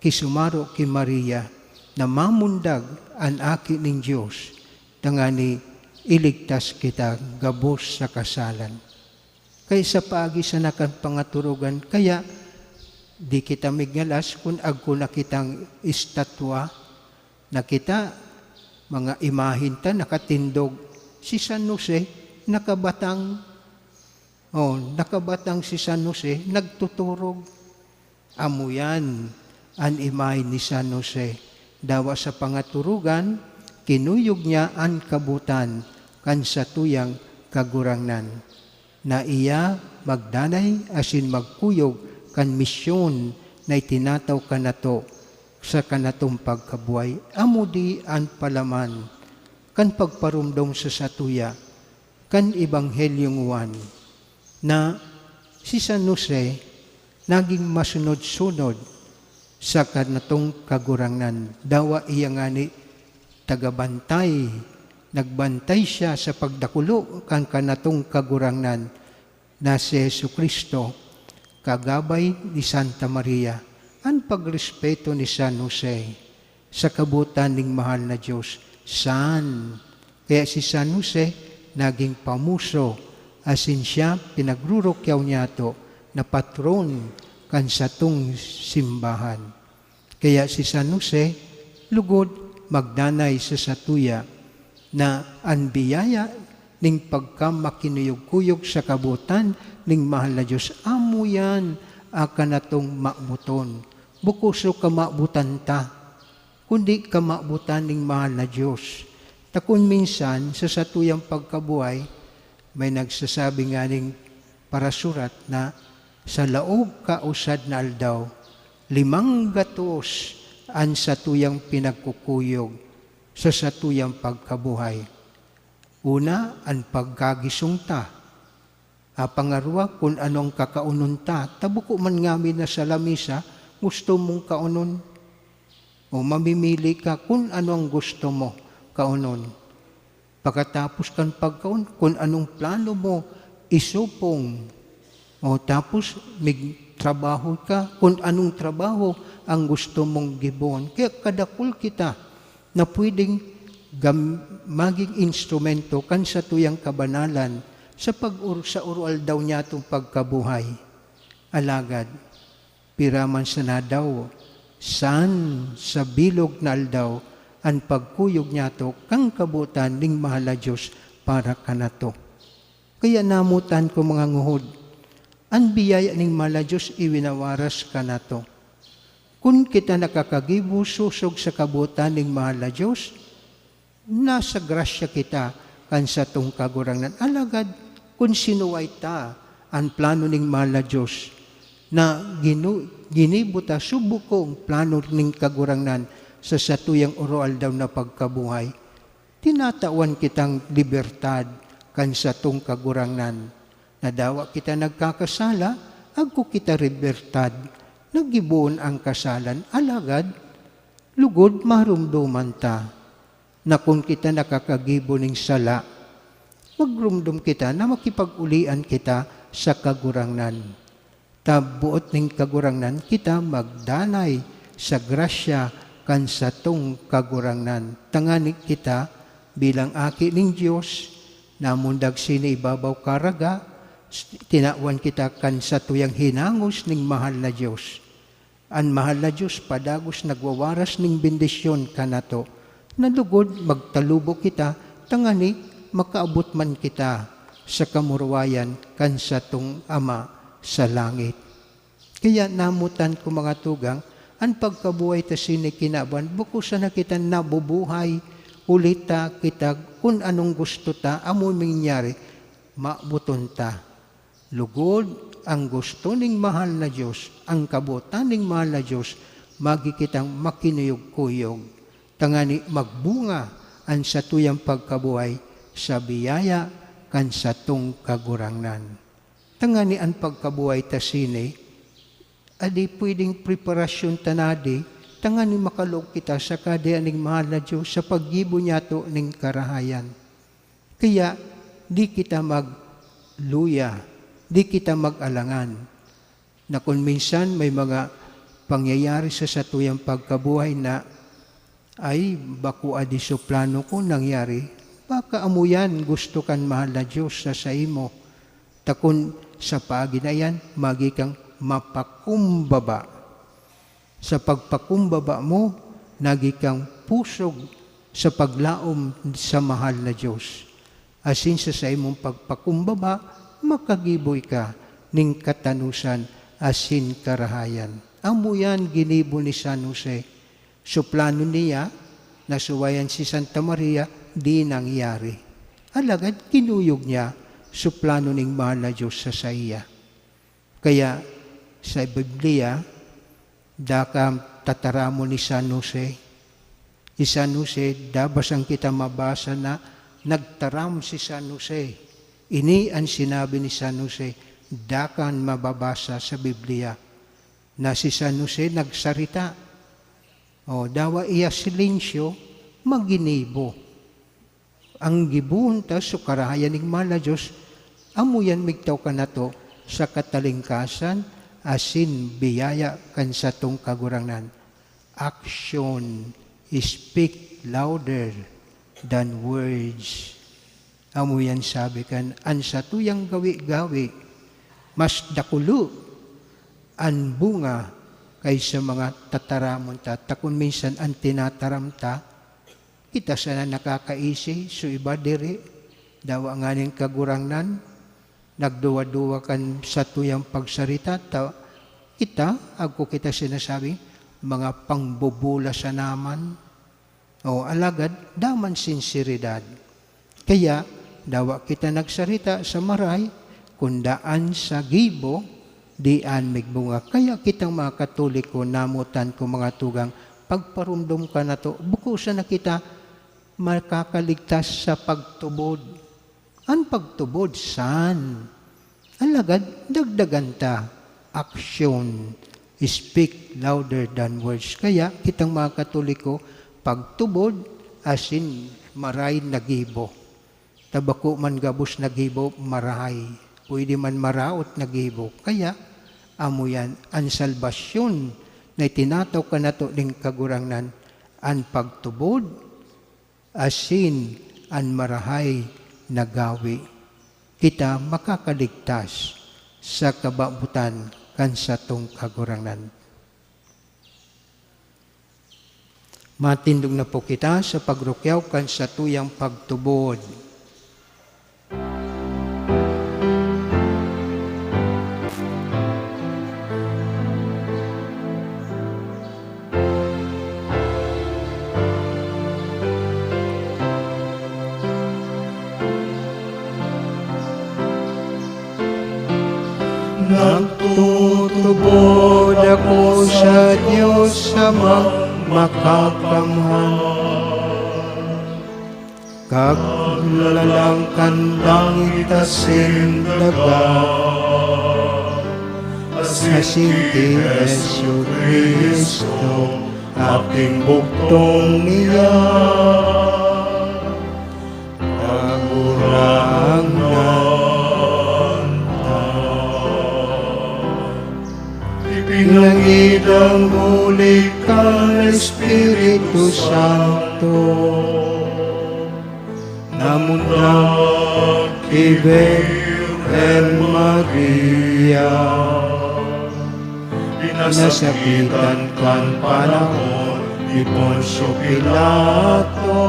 kisumaro ki Maria na mamundag an Aki nin Dios, tangani iligtas kita gabos sa kasalan. Kaya sa paagi sana kan pangaturugan, kaya di kita migngalas kun agko nakitang estatwa, nakita mga imahen ta nakatindog, si San Jose nakabatang. Oh, nakabatang si San Jose, nagtuturog. Amo yan an imahe ni San Jose. Dawa sa pangaturugan, kinuyog niya an kabotan kan satuyang Kagurangnan, na iya magdanay asin magkuyog kan misyon na itinataw kanato sa kanatong pagkabuhay. Amo di an palaman kan pagparomdom sa satuya kan Ebanghelyo ngwan, na si San Jose nagin masunod-sunod sa kanatong Kagurangnan. Dawa iya ngani tagabantay, nagbantay siya sa pagdakulo kan kanatong Kagurangnan na si Jesu-Cristo, kagabay ni Santa Maria. An pagrespeto ni San Jose sa kabotan ning mahal na Dios. San, kaya si San Jose naging pamuso, asin siya pinagrurukyaw niyato na patron kan satong simbahan. Kaya si San Jose, lugod, magdanay sa satuya na an biyaya ning pagkamakinuyog-kuyog sa kabotan ning mahal na Dios, amo yan a kanatong maboton. Bukos o kamabotan ta, kundi kamabotan ning mahal na Dios. Ta kun minsan, sa satuyang pagkabuhay, may nagsasabi nganing parasurat na sa laog kausad na aldaw, limang gatos an satuyang pinagkukuyog sa satuyang pagkabuhay. Una, an pagkagisong ta. Ah, pangarwa, kun ano an kakaonon ta. Ta buko man ngamin na sa lamesa, gusto mong kaonon. O mamimili ka kun ano ang gusto mo, kaonon. Pakatapos kan pagkaon, kun anong plano mo, isupong. O, tapos, migtrabaho ka, kun anong trabaho ang gusto mong gibohon. Kaya kadakul kita na pwedeng gam-, maging instrumento kan satuyang kabanalan sa pag-, sa oro-aldaw niyatong pagkabuhay. Alagad, pira man sana daw, san sa bilog na aldaw an pagkuyog niyato kan kabotan ning Mahal na Dios para kanato. Kaya namotan ko, mga nguhod, an biyaya ning Mahal na Dios iwinawaras kanato. Kun kita nakakagibo sosog sa kabotan ning Mahal na Dios, nasa grasya kita kan satong Kagurangnan. Alagad kun sinuway ta an plano ning Mahal na Dios, na ginu-, ginibo ta subukong plano ning Kagurangnan sa satuyang oro-aldaw na pagkabuhay, tinatawan kitang libertad kan satong Kagurangnan. Na dawa kita nagkakasala, agko kita libertad, naggibohon ang kasalan, alagad lugod maromdoman ta na kun kita nakakagibo nin sala, magromdom kita na makipag-ulian kita sa Kagurangnan. Ta boot nin Kagurangnan kita magdanay sa grasya kan satong Kagurangnan, tangani kita, bilang aki nin Dios, namundag sini ibabaw karaga, s-, tinawan kita kan satuyang hinangos nin Mahal na Dios. An Mahal na Dios padagos nagwawaras nin bendisyon kanato, na lugod magtalubo kita tangani makaabot man kita sa kamurawayan kan satong Ama sa langit. Kaya namotan ko, mga tugang, an pagkabuhay ta sini kinaban, bako sana kita nabubuhay, huli ta kita kun anong gusto ta, amo mangyari, maboton ta. Lugod, ang gusto ning Mahal na Dios, ang kabotan ning Mahal na Dios, magi kitang makinuyog-kuyog, tangani magbunga an satuyang pagkabuhay sa biyaya kan satong Kagurangnan. Tangani an pagkabuhay ta sini, adi pwedeng preparasyon ta nadi, tangani makalog kita sa kadea ning Mahal na Dios sa paggibo niyato ning karahayan. Kaya, di kita magluya, di kita mag-alangan. Na kun minsan may mga pangyayari sa satuyang pagkabuhay na, "Ay, bako adi so plano ko nangyari." Baka amo yan gusto kan Mahal na Dios sa saimo. Ta kun sa paagi na iyan, magi kang mapakumbaba. Sa pagpakumbaba mo, nagi kang pusog sa paglaom sa Mahal na Dios. Asin sa saimong pagpakumbaba, makagibo ka nin katanosan asin karahayan. Amo yan ginibo ni San Jose. So plano niya, na suwayan si Santa Maria, di nangyari. Alagad kinuyog niya so plano ning Mahal na Dios sa saiya. Kaya, sa Biblia, da ka tataramon ni San Jose. Si San Jose, dabasan kita mabasa na nagtaram si San Jose. Ini an sinabi ni San Jose, da kan mababasa sa Biblia, na si San Jose nagsarita. O, dawa iya silensyo, maginibo. Ang gibohon ta so karahayan ning Mahal na Dios, amo yan migtao kanato sa katalingkasan asin biyaya kan satong Kagurangnan. Action speak louder than words. Amo yan sabi kan, an satuyang gawi-gawi, mas dakulo an bunga kaysa mga tataramon ta. Ta kun minsan an tinataram ta, kita sana nakakaisi, so iba diri, dawa nganing Kagurangnan, nagduwa-duwa kan satuyang pagsarita, ta kita, agko kita sinasabi, mga pangbobola sana man. O, alagad, da man sinseridad. Kaya, dawa kita nagsarita sa maray, kun daan sa gibo, di an migbunga. Kaya kitang mga Katoliko, namotan ko, mga tugang, pagparomdom kanato, bako sana kita makakaligtas sa pagtubod. An pagtubod, san? Alagad, dagdagan ta, aksyon speak louder than words. Kaya, kitang mga Katoliko, pagtubod, asin maray na gibo. Ta bako man gabos na gibo marahay, pwede man maraot na gibo. Kaya, amo yan, an salbasyon na itinataw kanato nin Kagurangnan, an pagtubod, asin an marahay na gawe. Kita makakaligtas sa kababotan kan satong Kagurangnan. Matindog na po kita sa pagrukyaw kan satuyang pagtubod. Nagtutubod ako sa Dios Amang Makakamhan, Kaglalang kan langit asin daga, asin ki Jesu-Cristo, Aking bugtong niya, Kagurangnan ta. Ipinangidang huli kan Espiritu Santo. Namundag ki Birhen Maria, pinasakitan kan panahon ni Poncio Pilato,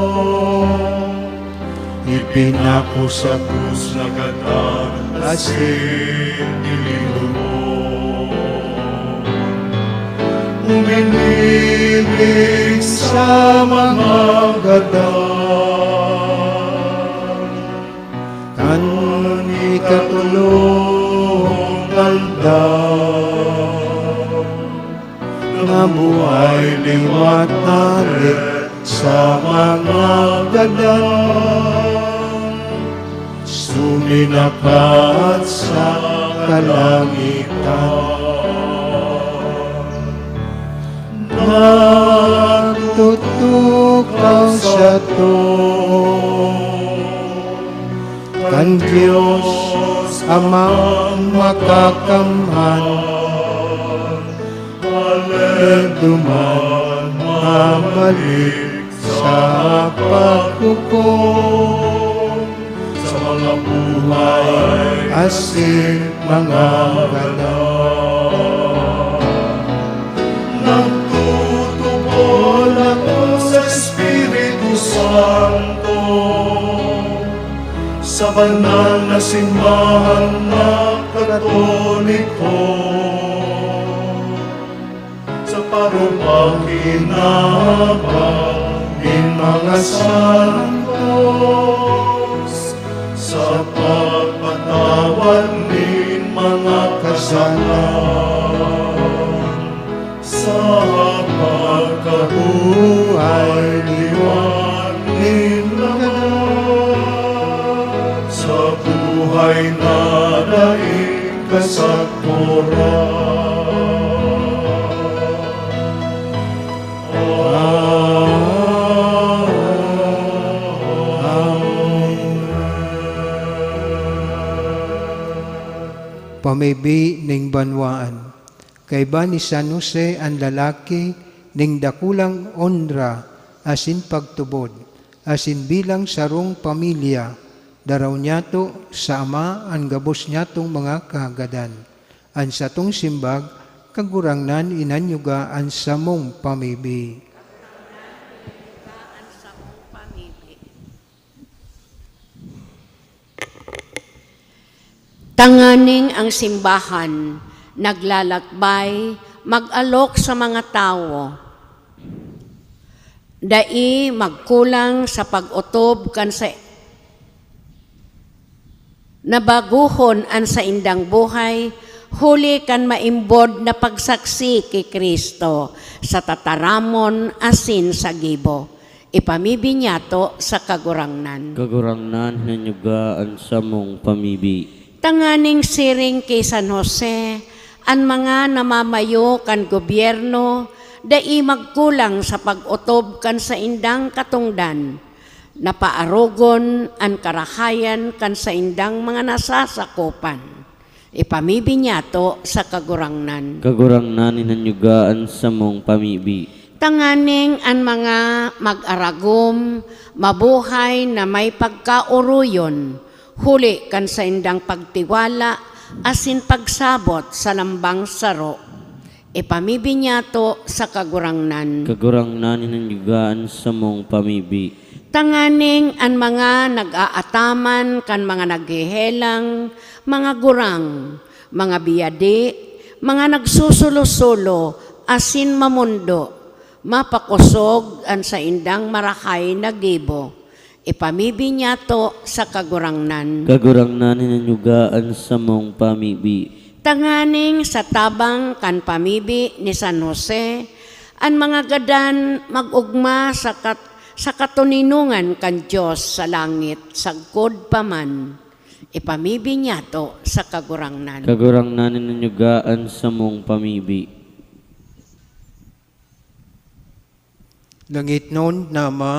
ipinako sa krus, nagkatag asin ilinubong. Uminig sa mga gadan kan ikatolong aldaw, nabuhay liwat hale sa mga gadan, suminakat sa kalangitan. Nagtutukaw sato kan Dios Amang Makakamhan, hale duman mabalik sa paghukom sa mga buhay asin mga gadan. Nagtutubod ako sa Espiritu Santo, sa banal na simbahan na Katoliko, sa parumakinabang nin mga santos, sa pagpatawad nin mga kasalanan, sa pagkabuhay liwat nin daga, sa buhay na daing kasagkoran. Amen. Pamibi ning banwaan. Kaiba ni San Jose an lalaki ning dakulang onra asin pagtubod, asin bilang sarong pamilya, daraw niyato sa Ama an gabos niyatong mga kahagadan. An satong simbag, Kagurangnan, inanyuga an samong pamibi. Tanganing ang simbahan naglalakbay, mag-alok sa mga tawo, dai magkulang sa pag-otob kan sa nabagohon an saindang buhay, huli kan maimbod na pagsaksi ki Cristo sa tataramon asin sa gibo. Ipamibi niyato sa Kagurangnan. Kagurangnan, hinanyuga an samong pamibi. Tanganing siring ki San Jose, an mga namamayo kan gobyerno dai magkulang sa pag-otob kan saindang katongdan. na paarogon an karahayan kan saindang mga nasasakopan. Ipamibi niyato sa Kagurangnan. Kagurangnan, hinanyuga an samong pamibi. Tanganing an mga mag-aragom mabuhay na may pagkaoroyon, huli kan saindang pagtiwala asin pagsabot sa lambang saro. Ipamibi niyato sa Kagurangnan. Kagurangnan, hinanyuga an samong pamibi. Tanganing an mga nag-aataman kan mga naghehelang, mga gurang, mga biyadi, mga nagsusulo-sulo, asin mamondo, mapakosog an saindang marahay na gibo. Ipamibi niyato sa Kagurangnan. Kagurangnan, hinanyuga an samong pamibi. Tanganing sa tabang kan pamibi ni San Jose, an mga gadan mag-ogma sa kat-, sa katoninongan kan Dios sa langit, sagkod pa man. Ipamibi niyato sa Kagurangnan. Kagurangnan, hinanyuga an samong pamibi. Langitnon na Ama,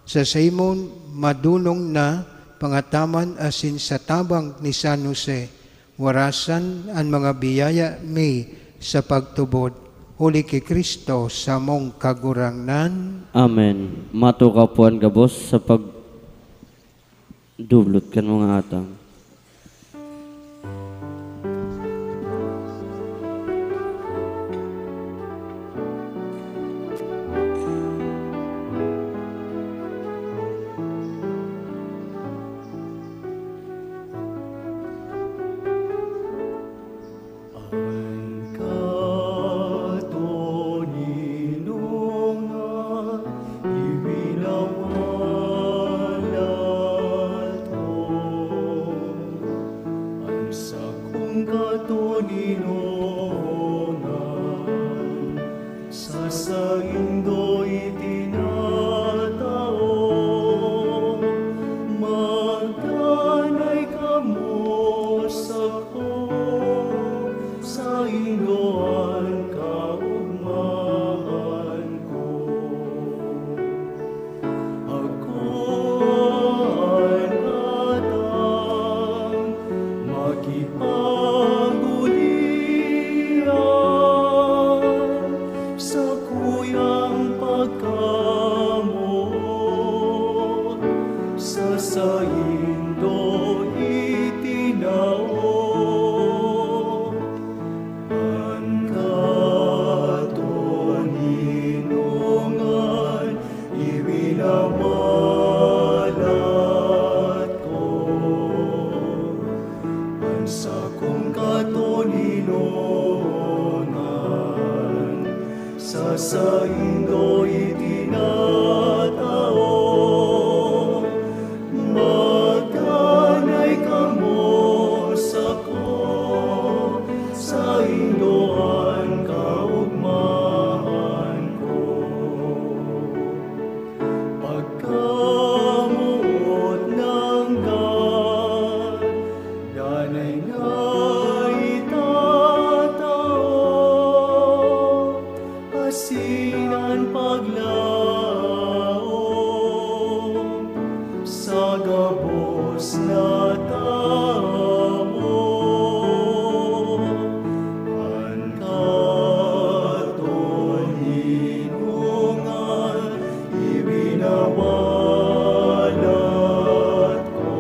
sa saimong madonong na pangataman asin sa tabang ni San Jose, warasan an mga biyaya mi sa pagtubod, huli ki Cristo samong Kagurangnan. Amen. Matukaw po an gabos sa pag- Dublot kan mga atang. An katoninongan iwinawalat ko, an sakong katoninongan sa saindo itinatao. Magdanay kamo sako, saindo an kaogmahan ko. Ako an atang makipag-olian, sakuyang pagkamoot sa saindo itinao. An katoninongan iwinawalat ko, an sakong katoninongan sa saindo itinatao. Magdanay kamo sako, saindo an kaogmahan ko. Pagkamoot nanggad, danay na itatao, asin an paglaom sa gabos na tawo. An katoninongan iwinawalat ko,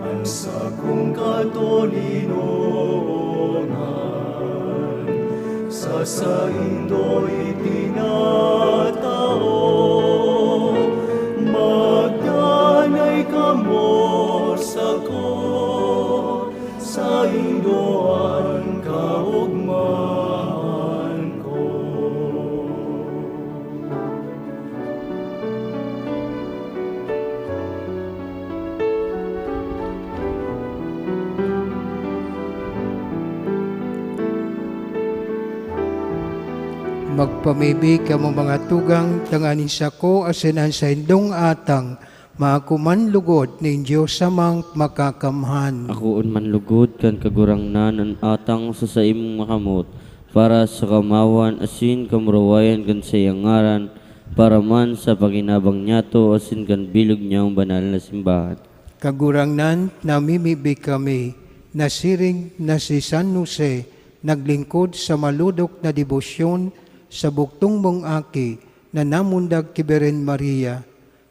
an sakong katoninongan sa saindo itinatao. Magdanay kamo sako, saindo an kaogmahan ko. Magpamibi kamo, mga tugang, tanganing sako asin an saindong atang maako man lugod nin Dios Amang Makakamhan. Akoon man lugod kan Kagurangnan an atang sa saimong makamot, para sa kamawan asin kamurawayan kan saiyang ngaran, Para man sa pakinabang niyato asin kan bilog niyang banal na simbahan. Kagurangnan, namimibi kami na siring na si San Jose naglingkod sa malodok na debosyon sa bugtong mong Aki na namundag ki Birhen Maria.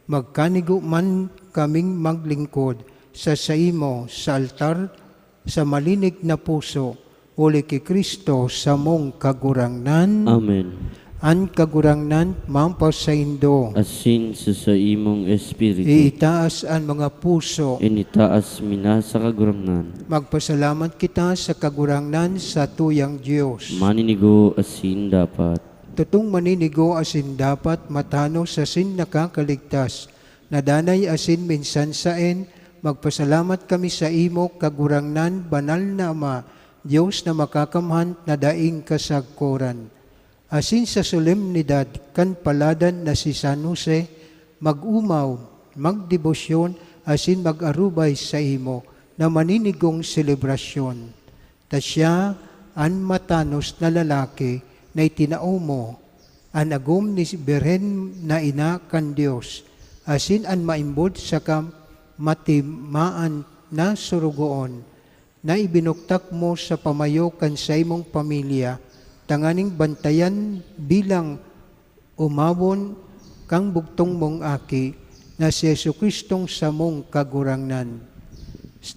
Magkanigo man kaming maglingkod sa saimo sa altar sa malinig na puso, huli ki Cristo samong Kagurangnan. Amen. An Kagurangnan mampasaindo. Asin sa saimong espiritu. Iitaas an mga puso. Initaas mi na sa Kagurangnan. Magpasalamat kita sa Kagurangnan sa tuyang Dios. Maninigo asin dapat. Totong maninigo asin dapat, matanos asin nakakaligtas, na danay asin minsan saen, magpasalamat kami saimo, Kagurangnan, Banal na Ama, Dios na makakamhan na daing kasagkoran. Asin sa solemnidad kan paladan na si San Jose, mag-omaw, magdebosyon, asin mag-arubay saimo na maninigong selebrasyon. Ta siya an matanos na lalaki na itinao mo, an agom ni Birhen na ina kan Dios, asin an maimbod saka matimaan na sorogoon, na ibinuktak mo sa pamayo kan saimong pamilya, tanganing bantayan bilang omawon kan bugtong mong Aki, na si Jesu-Cristong samong Kagurangnan,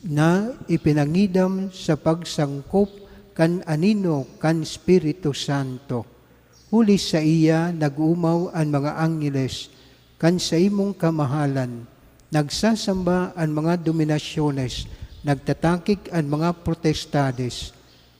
na ipinangidam sa pagsangkop kan anino kan Espiritu Santo. Huli saiya nag-oomaw an mga angheles kan saimong kamahalan, nagsasamba an mga dominasyones, nagtatakig an mga potestades,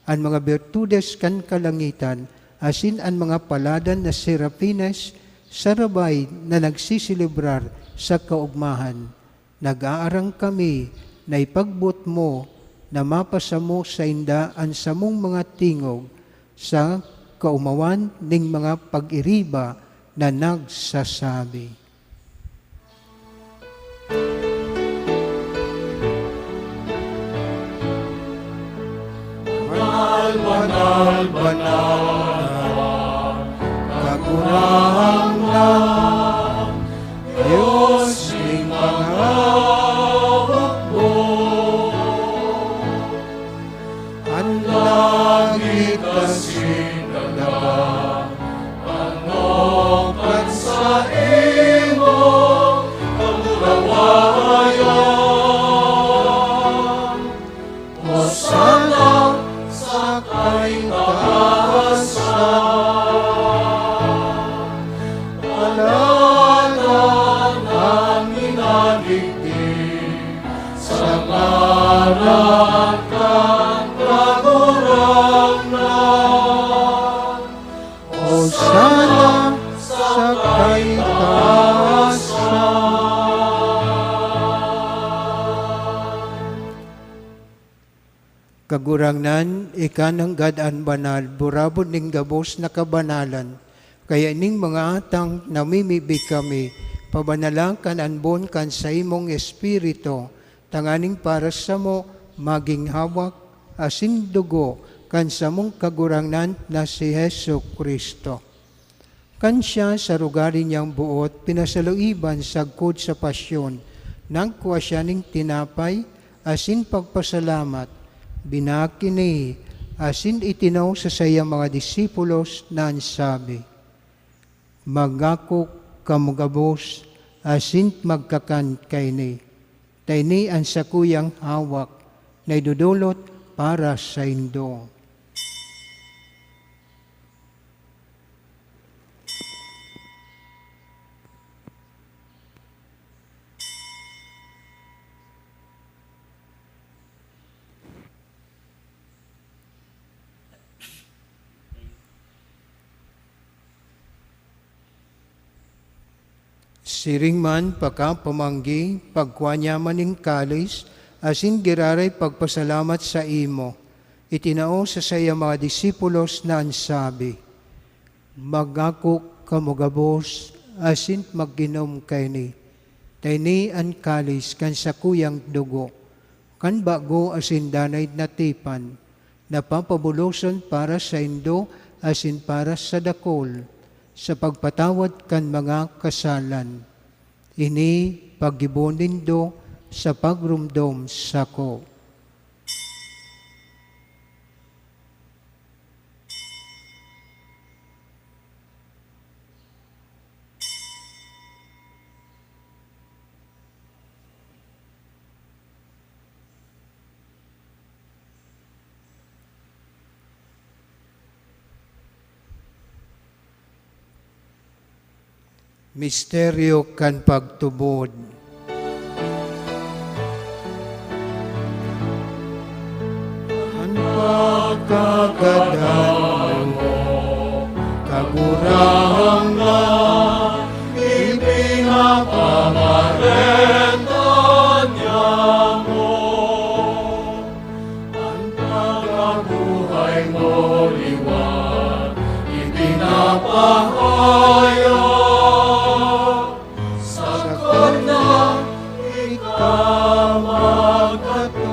an mga birtudes kan kalangitan, asin an mga paladan na serafines, sarabay na nagseselebrar sa kaogmahan. Nag-aarang kami na ipagboot mo na mapasamo sainda an samong mga tingog sa kaomawan ning mga pag-iriba na nagsasabi, "Banal, banal, banal ka, Kagurangnan, Dios nin mga hukbo." An langit asin daga, ano kan saimong kamurawayan. Hosana sa kaitaasan. Alagad an minadigdi sa ngaran kan Kagurangnan. Hosana sa kaitaasan. Kagurangnan, ika nanggad an banal, burabod nin gabos na kabanalan. Kaya ning mga atang namimibi kami, pabanala kan anbon kan saimong Espiritu, tanganing para samo magin hawak asin dugo kan samong Kagurangnan na si Jesu-Cristo. Kan siya sa rugari niyang boot pinasaluiban sagkod sa pasyon, nagkua siya nin tinapay asin pagpasalamat, binakini, asin itinao sa saiyang mga disipulos na an sabi, "Magako kamo gabos asin magkakan kaini, ta ini an sakuyang hawak na idodolot para saindo." Siring man, pakapamanggi, pagkua niya man nin kalis, asin giraray pagpasalamat saimo, itinao sa saiyang mga disipulos na an sabi, "Magako kamo gabos asin mag-inom kaini, ta ini an kalis kan sakuyang dugo, kan bago asin danay na tipan, na papabuloson para saindo asin para sa dakul, sa pagpatawad kan mga kasalan. Ini paggibo nindo sa pagromdom sako. Misteryo kan pagtubod. An pagkagadan mo, Kagurangnan, ipinapamareta niamo. An pagkabuhay mo liwat, ipinapahayag, sagkod na ika magdatong.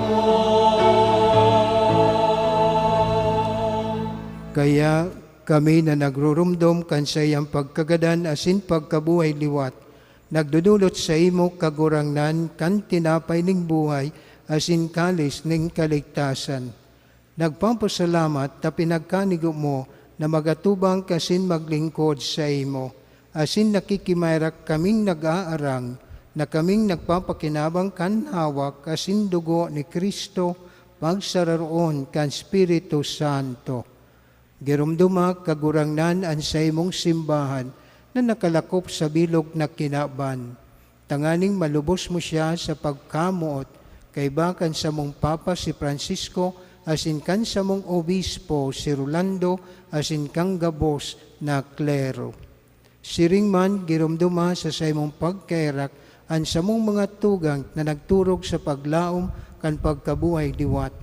Kaya kami na nagrurumdom kan saiyang pagkagadan asin pagkabuhay liwat, nagdodolot saimo, Kagurangnan, kan tinapay ning buhay asin kalis ning kaligtasan. Nagpapasalamat ta pinagkanigo mo na magatubang asin maglingkod saimo, asin nakikimaherak kaming nag-aarang na kaming nagpapakinabang kan hawak asin dugo ni Cristo, pagsararoon kan Espiritu Santo. Giromdoma, Kagurangnan, an saimong simbahan na nakalakop sa bilog na kinaban, tanganing malubos mo siya sa pagkamoot, kaiba kan samong Papa si Francisco asin kan samong Obispo si Rolando asin kan gabos na klero. Siring man, giromdoma sa saimong pagkaherak an samong mga tugang na nagturog sa paglaom kan pagkabuhay liwat,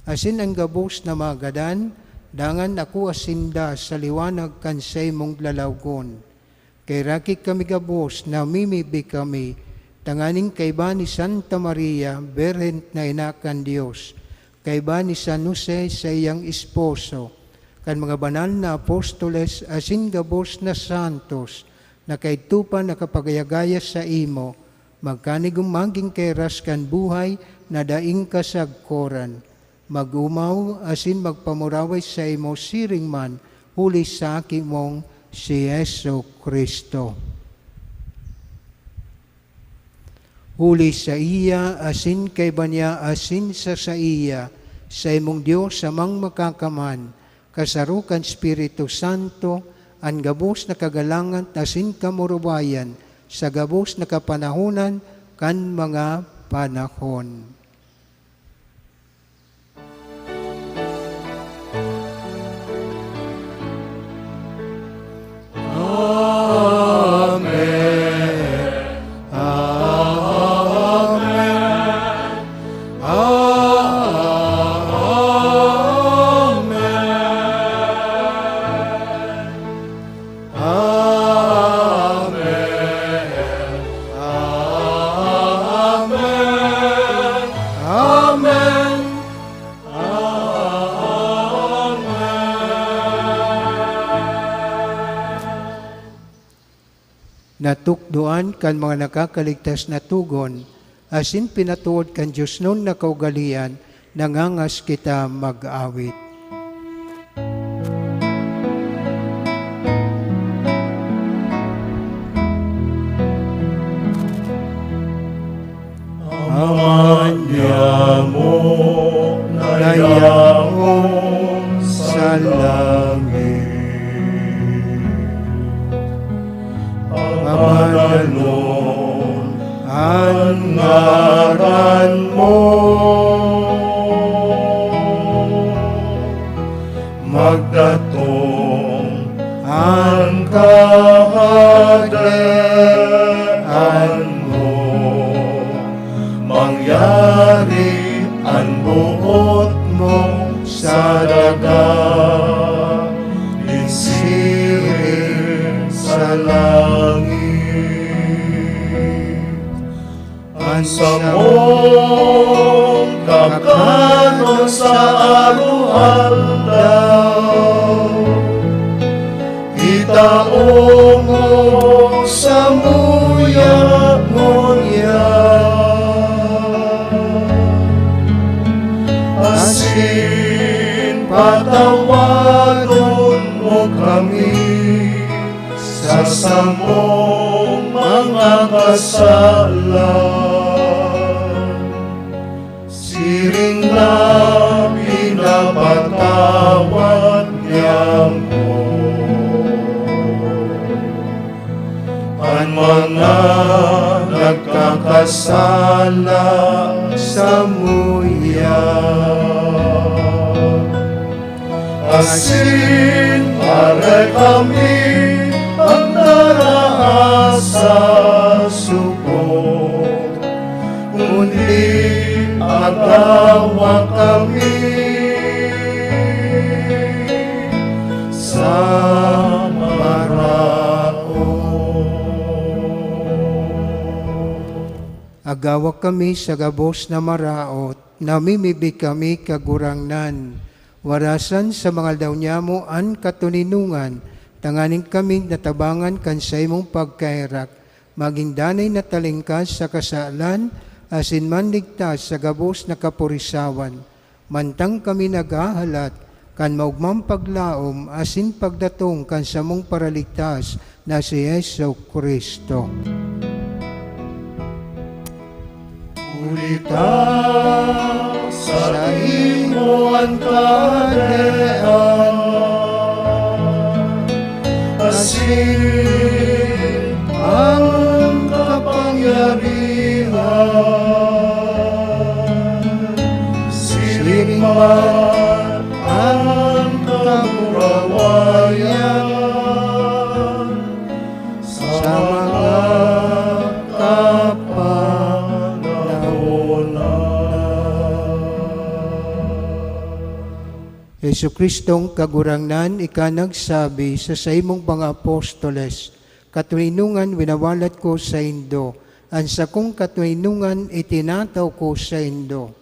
asin an gabos na mga gadan, dangan akua sinda sa liwanag kan saimong lalawgon. Kaheraki kami gabos, namimibi kami, tanganing kaiba ni Santa Maria, Birhen na Ina kan Dios, kaiba ni San Jose, saiyang esposo, kan mga banal na apostoles asin gabos na santos na kaidto pa nakapagayagaya saimo, magkanigong magin kairas kan buhay na daing kasagkoran. Mag-omaw asin magpamuraway saimo siring man huli sa Aki mong si Jesu-Cristo. Huli saiya, asin kaiba niya, asin sa saiya, saimong Dios, Amang Makakaman, kasaro kan Espiritu Santo, an gabos na kagalangan asin kamurawayan sa gabos na kapanahonan kan mga panahon. Amen. Amen. Amen. Amen. Amen. Amen. Amen. Natukdoan kan mga nakakaligtas na togon, asin pinatuod kan diosnon na kaugalean, nangangas kita mag-awit. Ama niamo na yaon sa langit, pangaranon an ngaran mo, magdatong an Kahadean mo, mangyari an boot mo sa daga, nin siring sa langit. An samong kakanon sa aroaldaw, ita Aomon samuya ngunyan, asin patawadon mo kami sa samong mga kasalan, siring na pinapatawad niyamo an mga nagkakasala samuya. Asin aray kami pagdaraas sa sopot, kundi agawa kami sa maraot. Agawa kami sa gabos na maraot, namimibi kami, Kagurangnan. Warasan sa mga aldaw niyamo an katoninongan, tanganing kami natabangan kan saimong pagkaherak, magin danay na talingkas sa kasalan, asin manligtas sa gabos na kapurisawan, mantang kami naghahalat kan maogmang paglaom asin pagdatong kan samong Paraligtas na si Jesu-Cristo. Huli ta saimo an kahadean, asin an kapangyarihan, siring man an kagurawayan sa mga kapanahonan. Jesu-Cristong Kagurangnan, ika nagsabi sa saimong mga apostoles, "Katoninongan winawalat ko saindo, an sakong katoninongan itinatao ko saindo."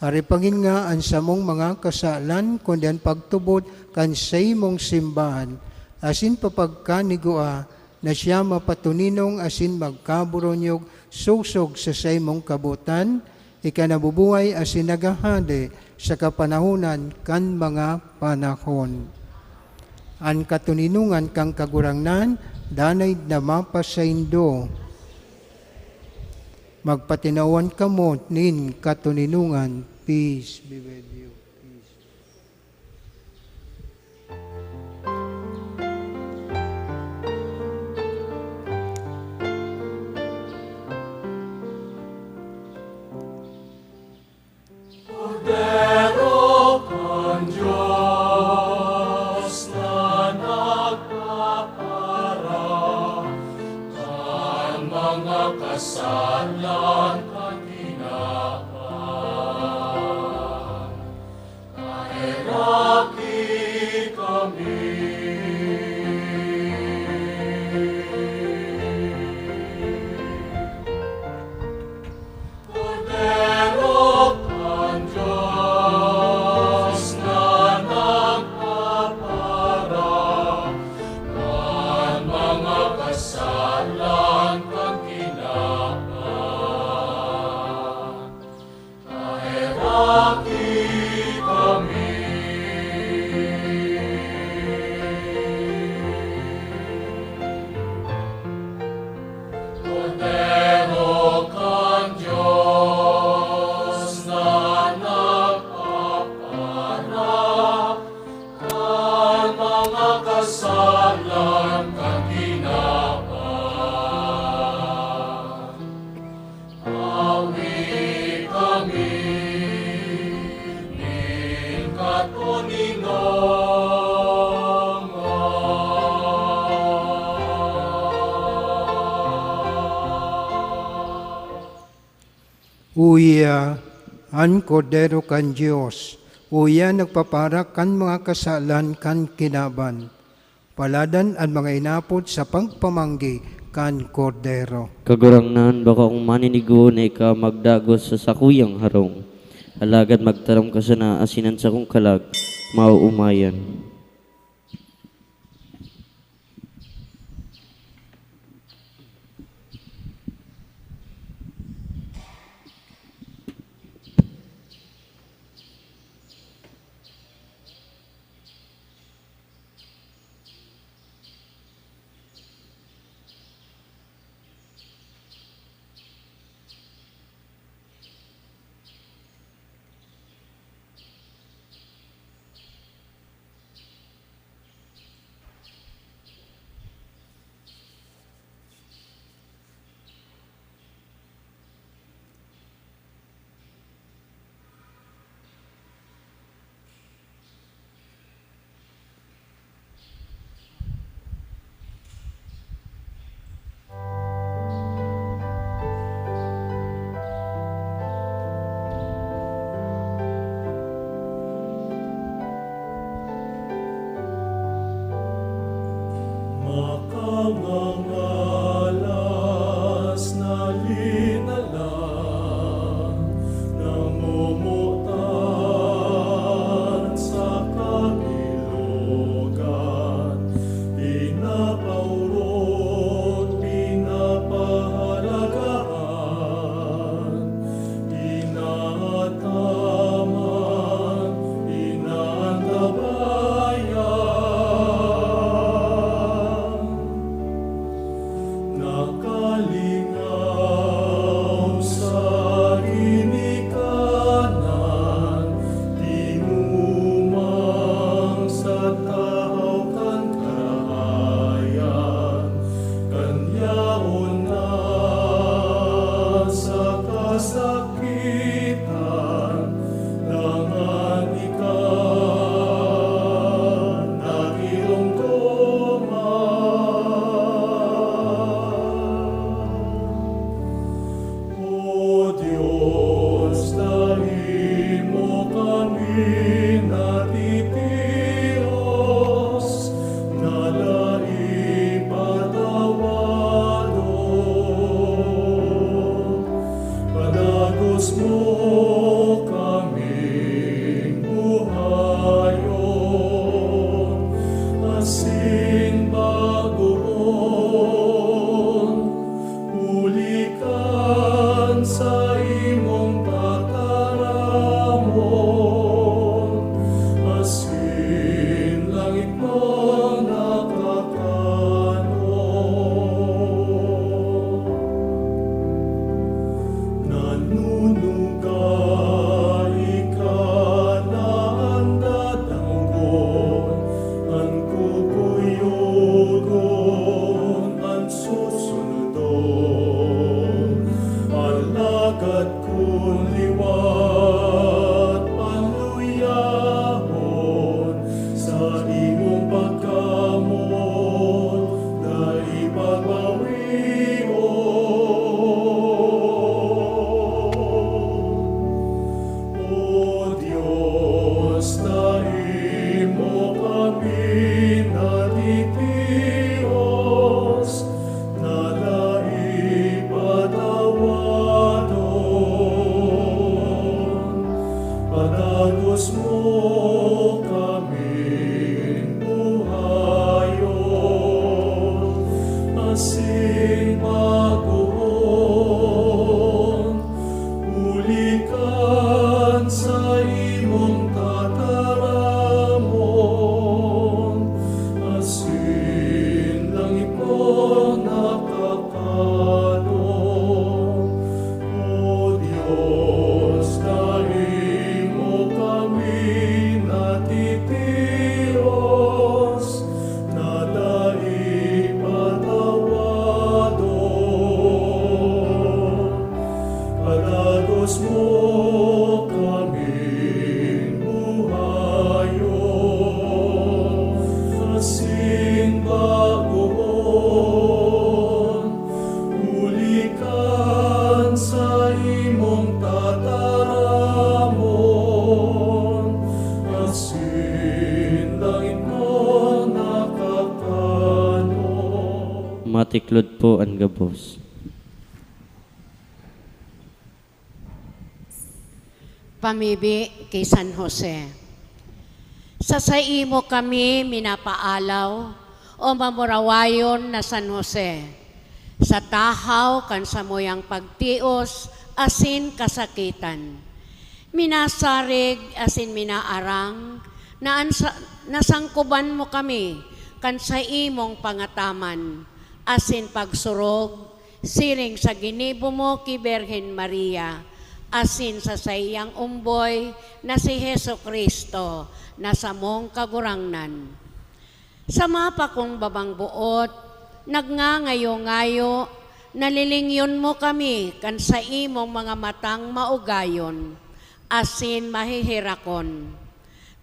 Aripangin nga an samong mga kasalan, kundi an pagtubod kan saimong simbahan, asin papagkanigua na siya mapatoninong asin magkaboronyog sosog sa saimong kabotan, ika nabubuhay asin naghahade sa kapanahonan kan mga panahon. An katoninongan kan Kagurangnan danay na mapasaindo. Magpatinawan kamo nin katoninongan. Peace be with you. Peace. Kordero kan Dios na nagpapara kan mga kasalan kan kinaban, kaheraki kami. Kordero kan Dios na nagpapara kan mga kasalan kan kinaban, kaheraki kami. Kordero kan Dios na nagpapara kan mga kasalan kan kinaban, awi kami nin katoninongan. Uya an Kordero kan Dios, uya nagpapara kan mga kasalan kan kinaban. Paladan an mga inapod sa pagpamanggi kan Kordero. Kagurangnan, bako akong maninigo na ika magdagos sa sakuyang harong. Alagad magtaram ka sana, asin an sakong kalag maoomayan. Pagkamot na ipagbawion. O Dios, dai mo kami natitios, na dai patawadon. Padagos mo kaming buhayon asin bagoon, huli kan sa imong tataramon, asin langit mo nakakanon. O Dios, dai mo kami natitios, na dai patawadon. Padagos mo kaming buhayon asin bagoon, huli kan sa imong tataramon, asin langit mo nakakanon. Matiklod po an gabos. Pamibi ki San Jose. Sa saimo kami minapaalaw, o mamurawayon na San Jose, sa tahaw kan samuyang pagtios asin kasakitan. Minasarig asin minaarang na an sa-, nasangkoban mo kami kan saimong pangataman asin pagsurog, siring sa ginibo mo ki Birhen Maria asin sa saiyang omboy na si Jesu-Cristo na samong Kagurangnan. Sa mapa kong babang boot, nagngangayo-ngayo na lilingyon mo kami kan saimong mga matang maugayon asin maheherakon.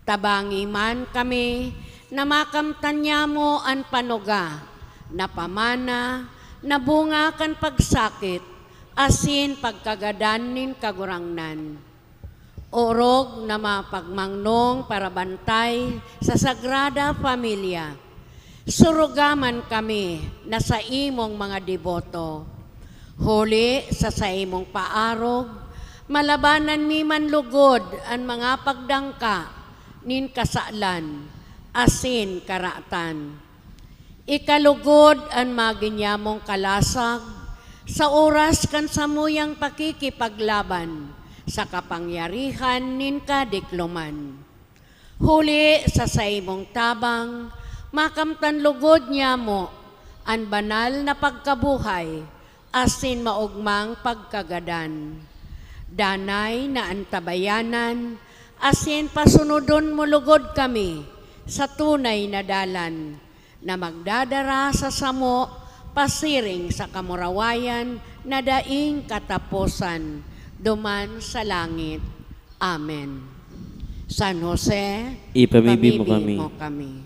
Tabangi man kami na makamtan nyamo an panuga na pamana na bunga kan pagsakit asin pagkagadan nin Kagurangnan. Orog na mapagmangnong parabantay sa Sagrada Familia. Suruga man kami na saimong mga deboto. Huli sa saimong paarog, malabanan mi man lugod an mga pagdangka nin kasalan asin karatan. Ikalugod an magin nyamong kalasag sa oras kan samuyang pakikipaglaban sa kapangyarihan nin kadikloman. Huli sa saimong tabang, makamtan lugod nyamo an banal na pagkabuhay asin maogmang pagkagadan. Danay na antabayanan asin pasunodon mo lugod kami sa tunay na dalan na magdadara sa samo pasiring sa kamurawayan na daing kataposan duman sa langit. Amen. San Jose, ipamibi mo kami.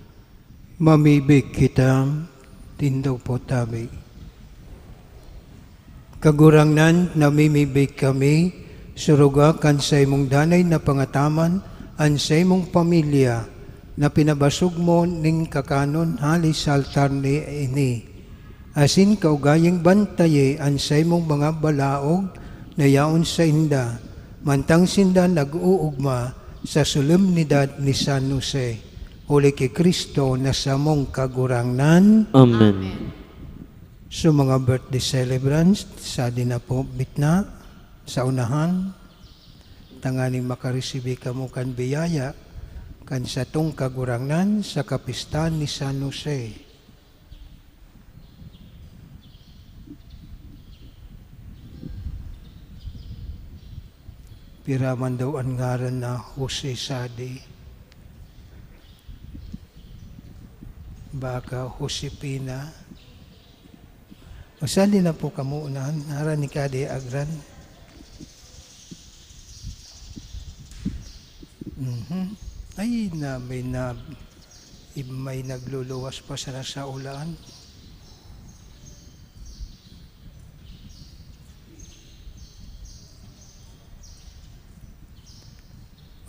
Mamibi kita, tindog po tabi. Kagurangnan, namimibi kami, suruga kan saimong danay na pangataman an saimong pamilya na pinabasog mo nin kakanon hale sa altar ni ini. Asin kaugayang bantayi an saimong mga balaog na yaon sainda, mantang sinda nag-oogma sa solemnidad ni San Jose, huli ki Cristo na samong Kagurangnan. Amen. Amen. So, mga birthday celebrants, sadi na po bitna sa unahan, tanganing makaresibi kamo kan biyaya kan satong Kagurangnan sa kapistahan ni San Jose. Pira man daw an ngaran na Jose Sadi? Baka Josepina? Magsali na po kamo unahan. Harani ka di, Agran. Mhm. Ay, na, may na, May nagluluwas pa sana sa ulan.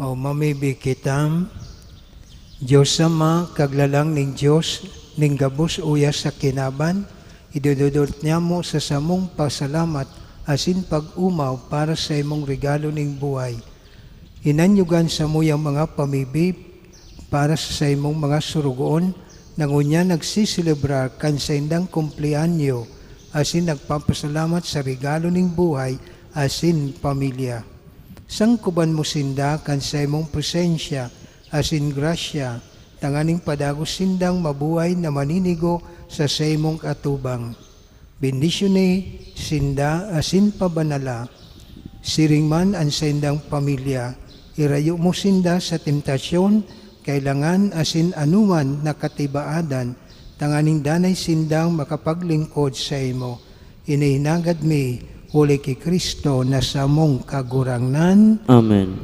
O mamibi kita, Dios Ama, Kaglalang nin Dios, nin gabos uya sa kinaban, idododot niamo sa samong pasalamat asin pag-omaw para sa imong regalo nin buhay. Inanyugan samo yang mga pamibi para sa saimong mga sorogoon na ngunyan nagseselebrar kan saindang kumpleanyo asin nagpapasalamat sa regalo nin buhay asin pamilya. Sangkoban mo sinda kan saimong presensya asin grasya, tanganing padagos sindang mabuhay na maninigo sa saimong atubang. Bendisyoni sinda asin pabanala, siring man an saindang pamilya. Irayo mo sinda sa temptasyon, kailangan asin anoman na katibaadan, tanganing danay sindang makapaglingkod saimo. Ini hinagad mi huli ki Cristo na samong Kagurangnan. Amen.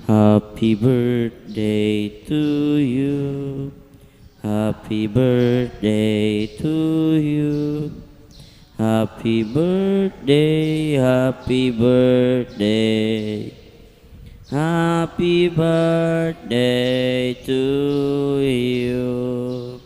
Happy birthday to you. Happy birthday to you. Happy birthday, happy birthday. Happy birthday to you.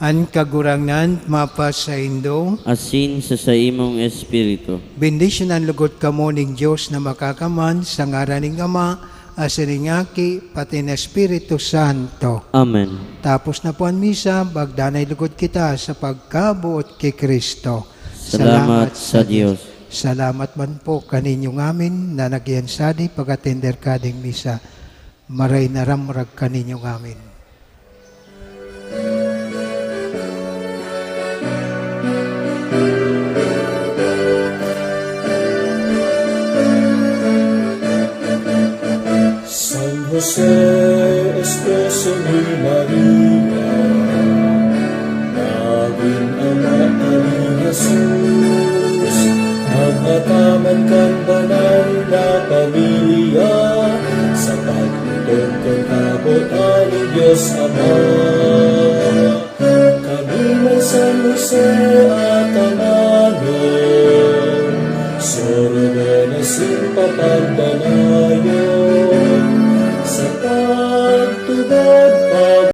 An Kagurangnan mapasaindo. Asin sa saimong espiritu. Bendisyonan logod kamo nin Dios na Makakamhan, sa ngaran nin Ama, asin nin Aki, pati nin Espiritu Santo. Amen. Tapos na po an misa, magdanay logod kita sa pagkaboot ki Cristo. Salamat sa Dios. Salamat man po kaninyo ngamin na nag-iyan sadi pag-atender kading misa. Maray na ramrag kaninyo ngamin. San Jose, esposo ni Maria, nagin ama ni Jesus, nagataman kan banal na pamilya, sa pagtubod kan kabotan ni Dios Ama. Kami man San Jose atamanon, sorogon asin papagdanayon.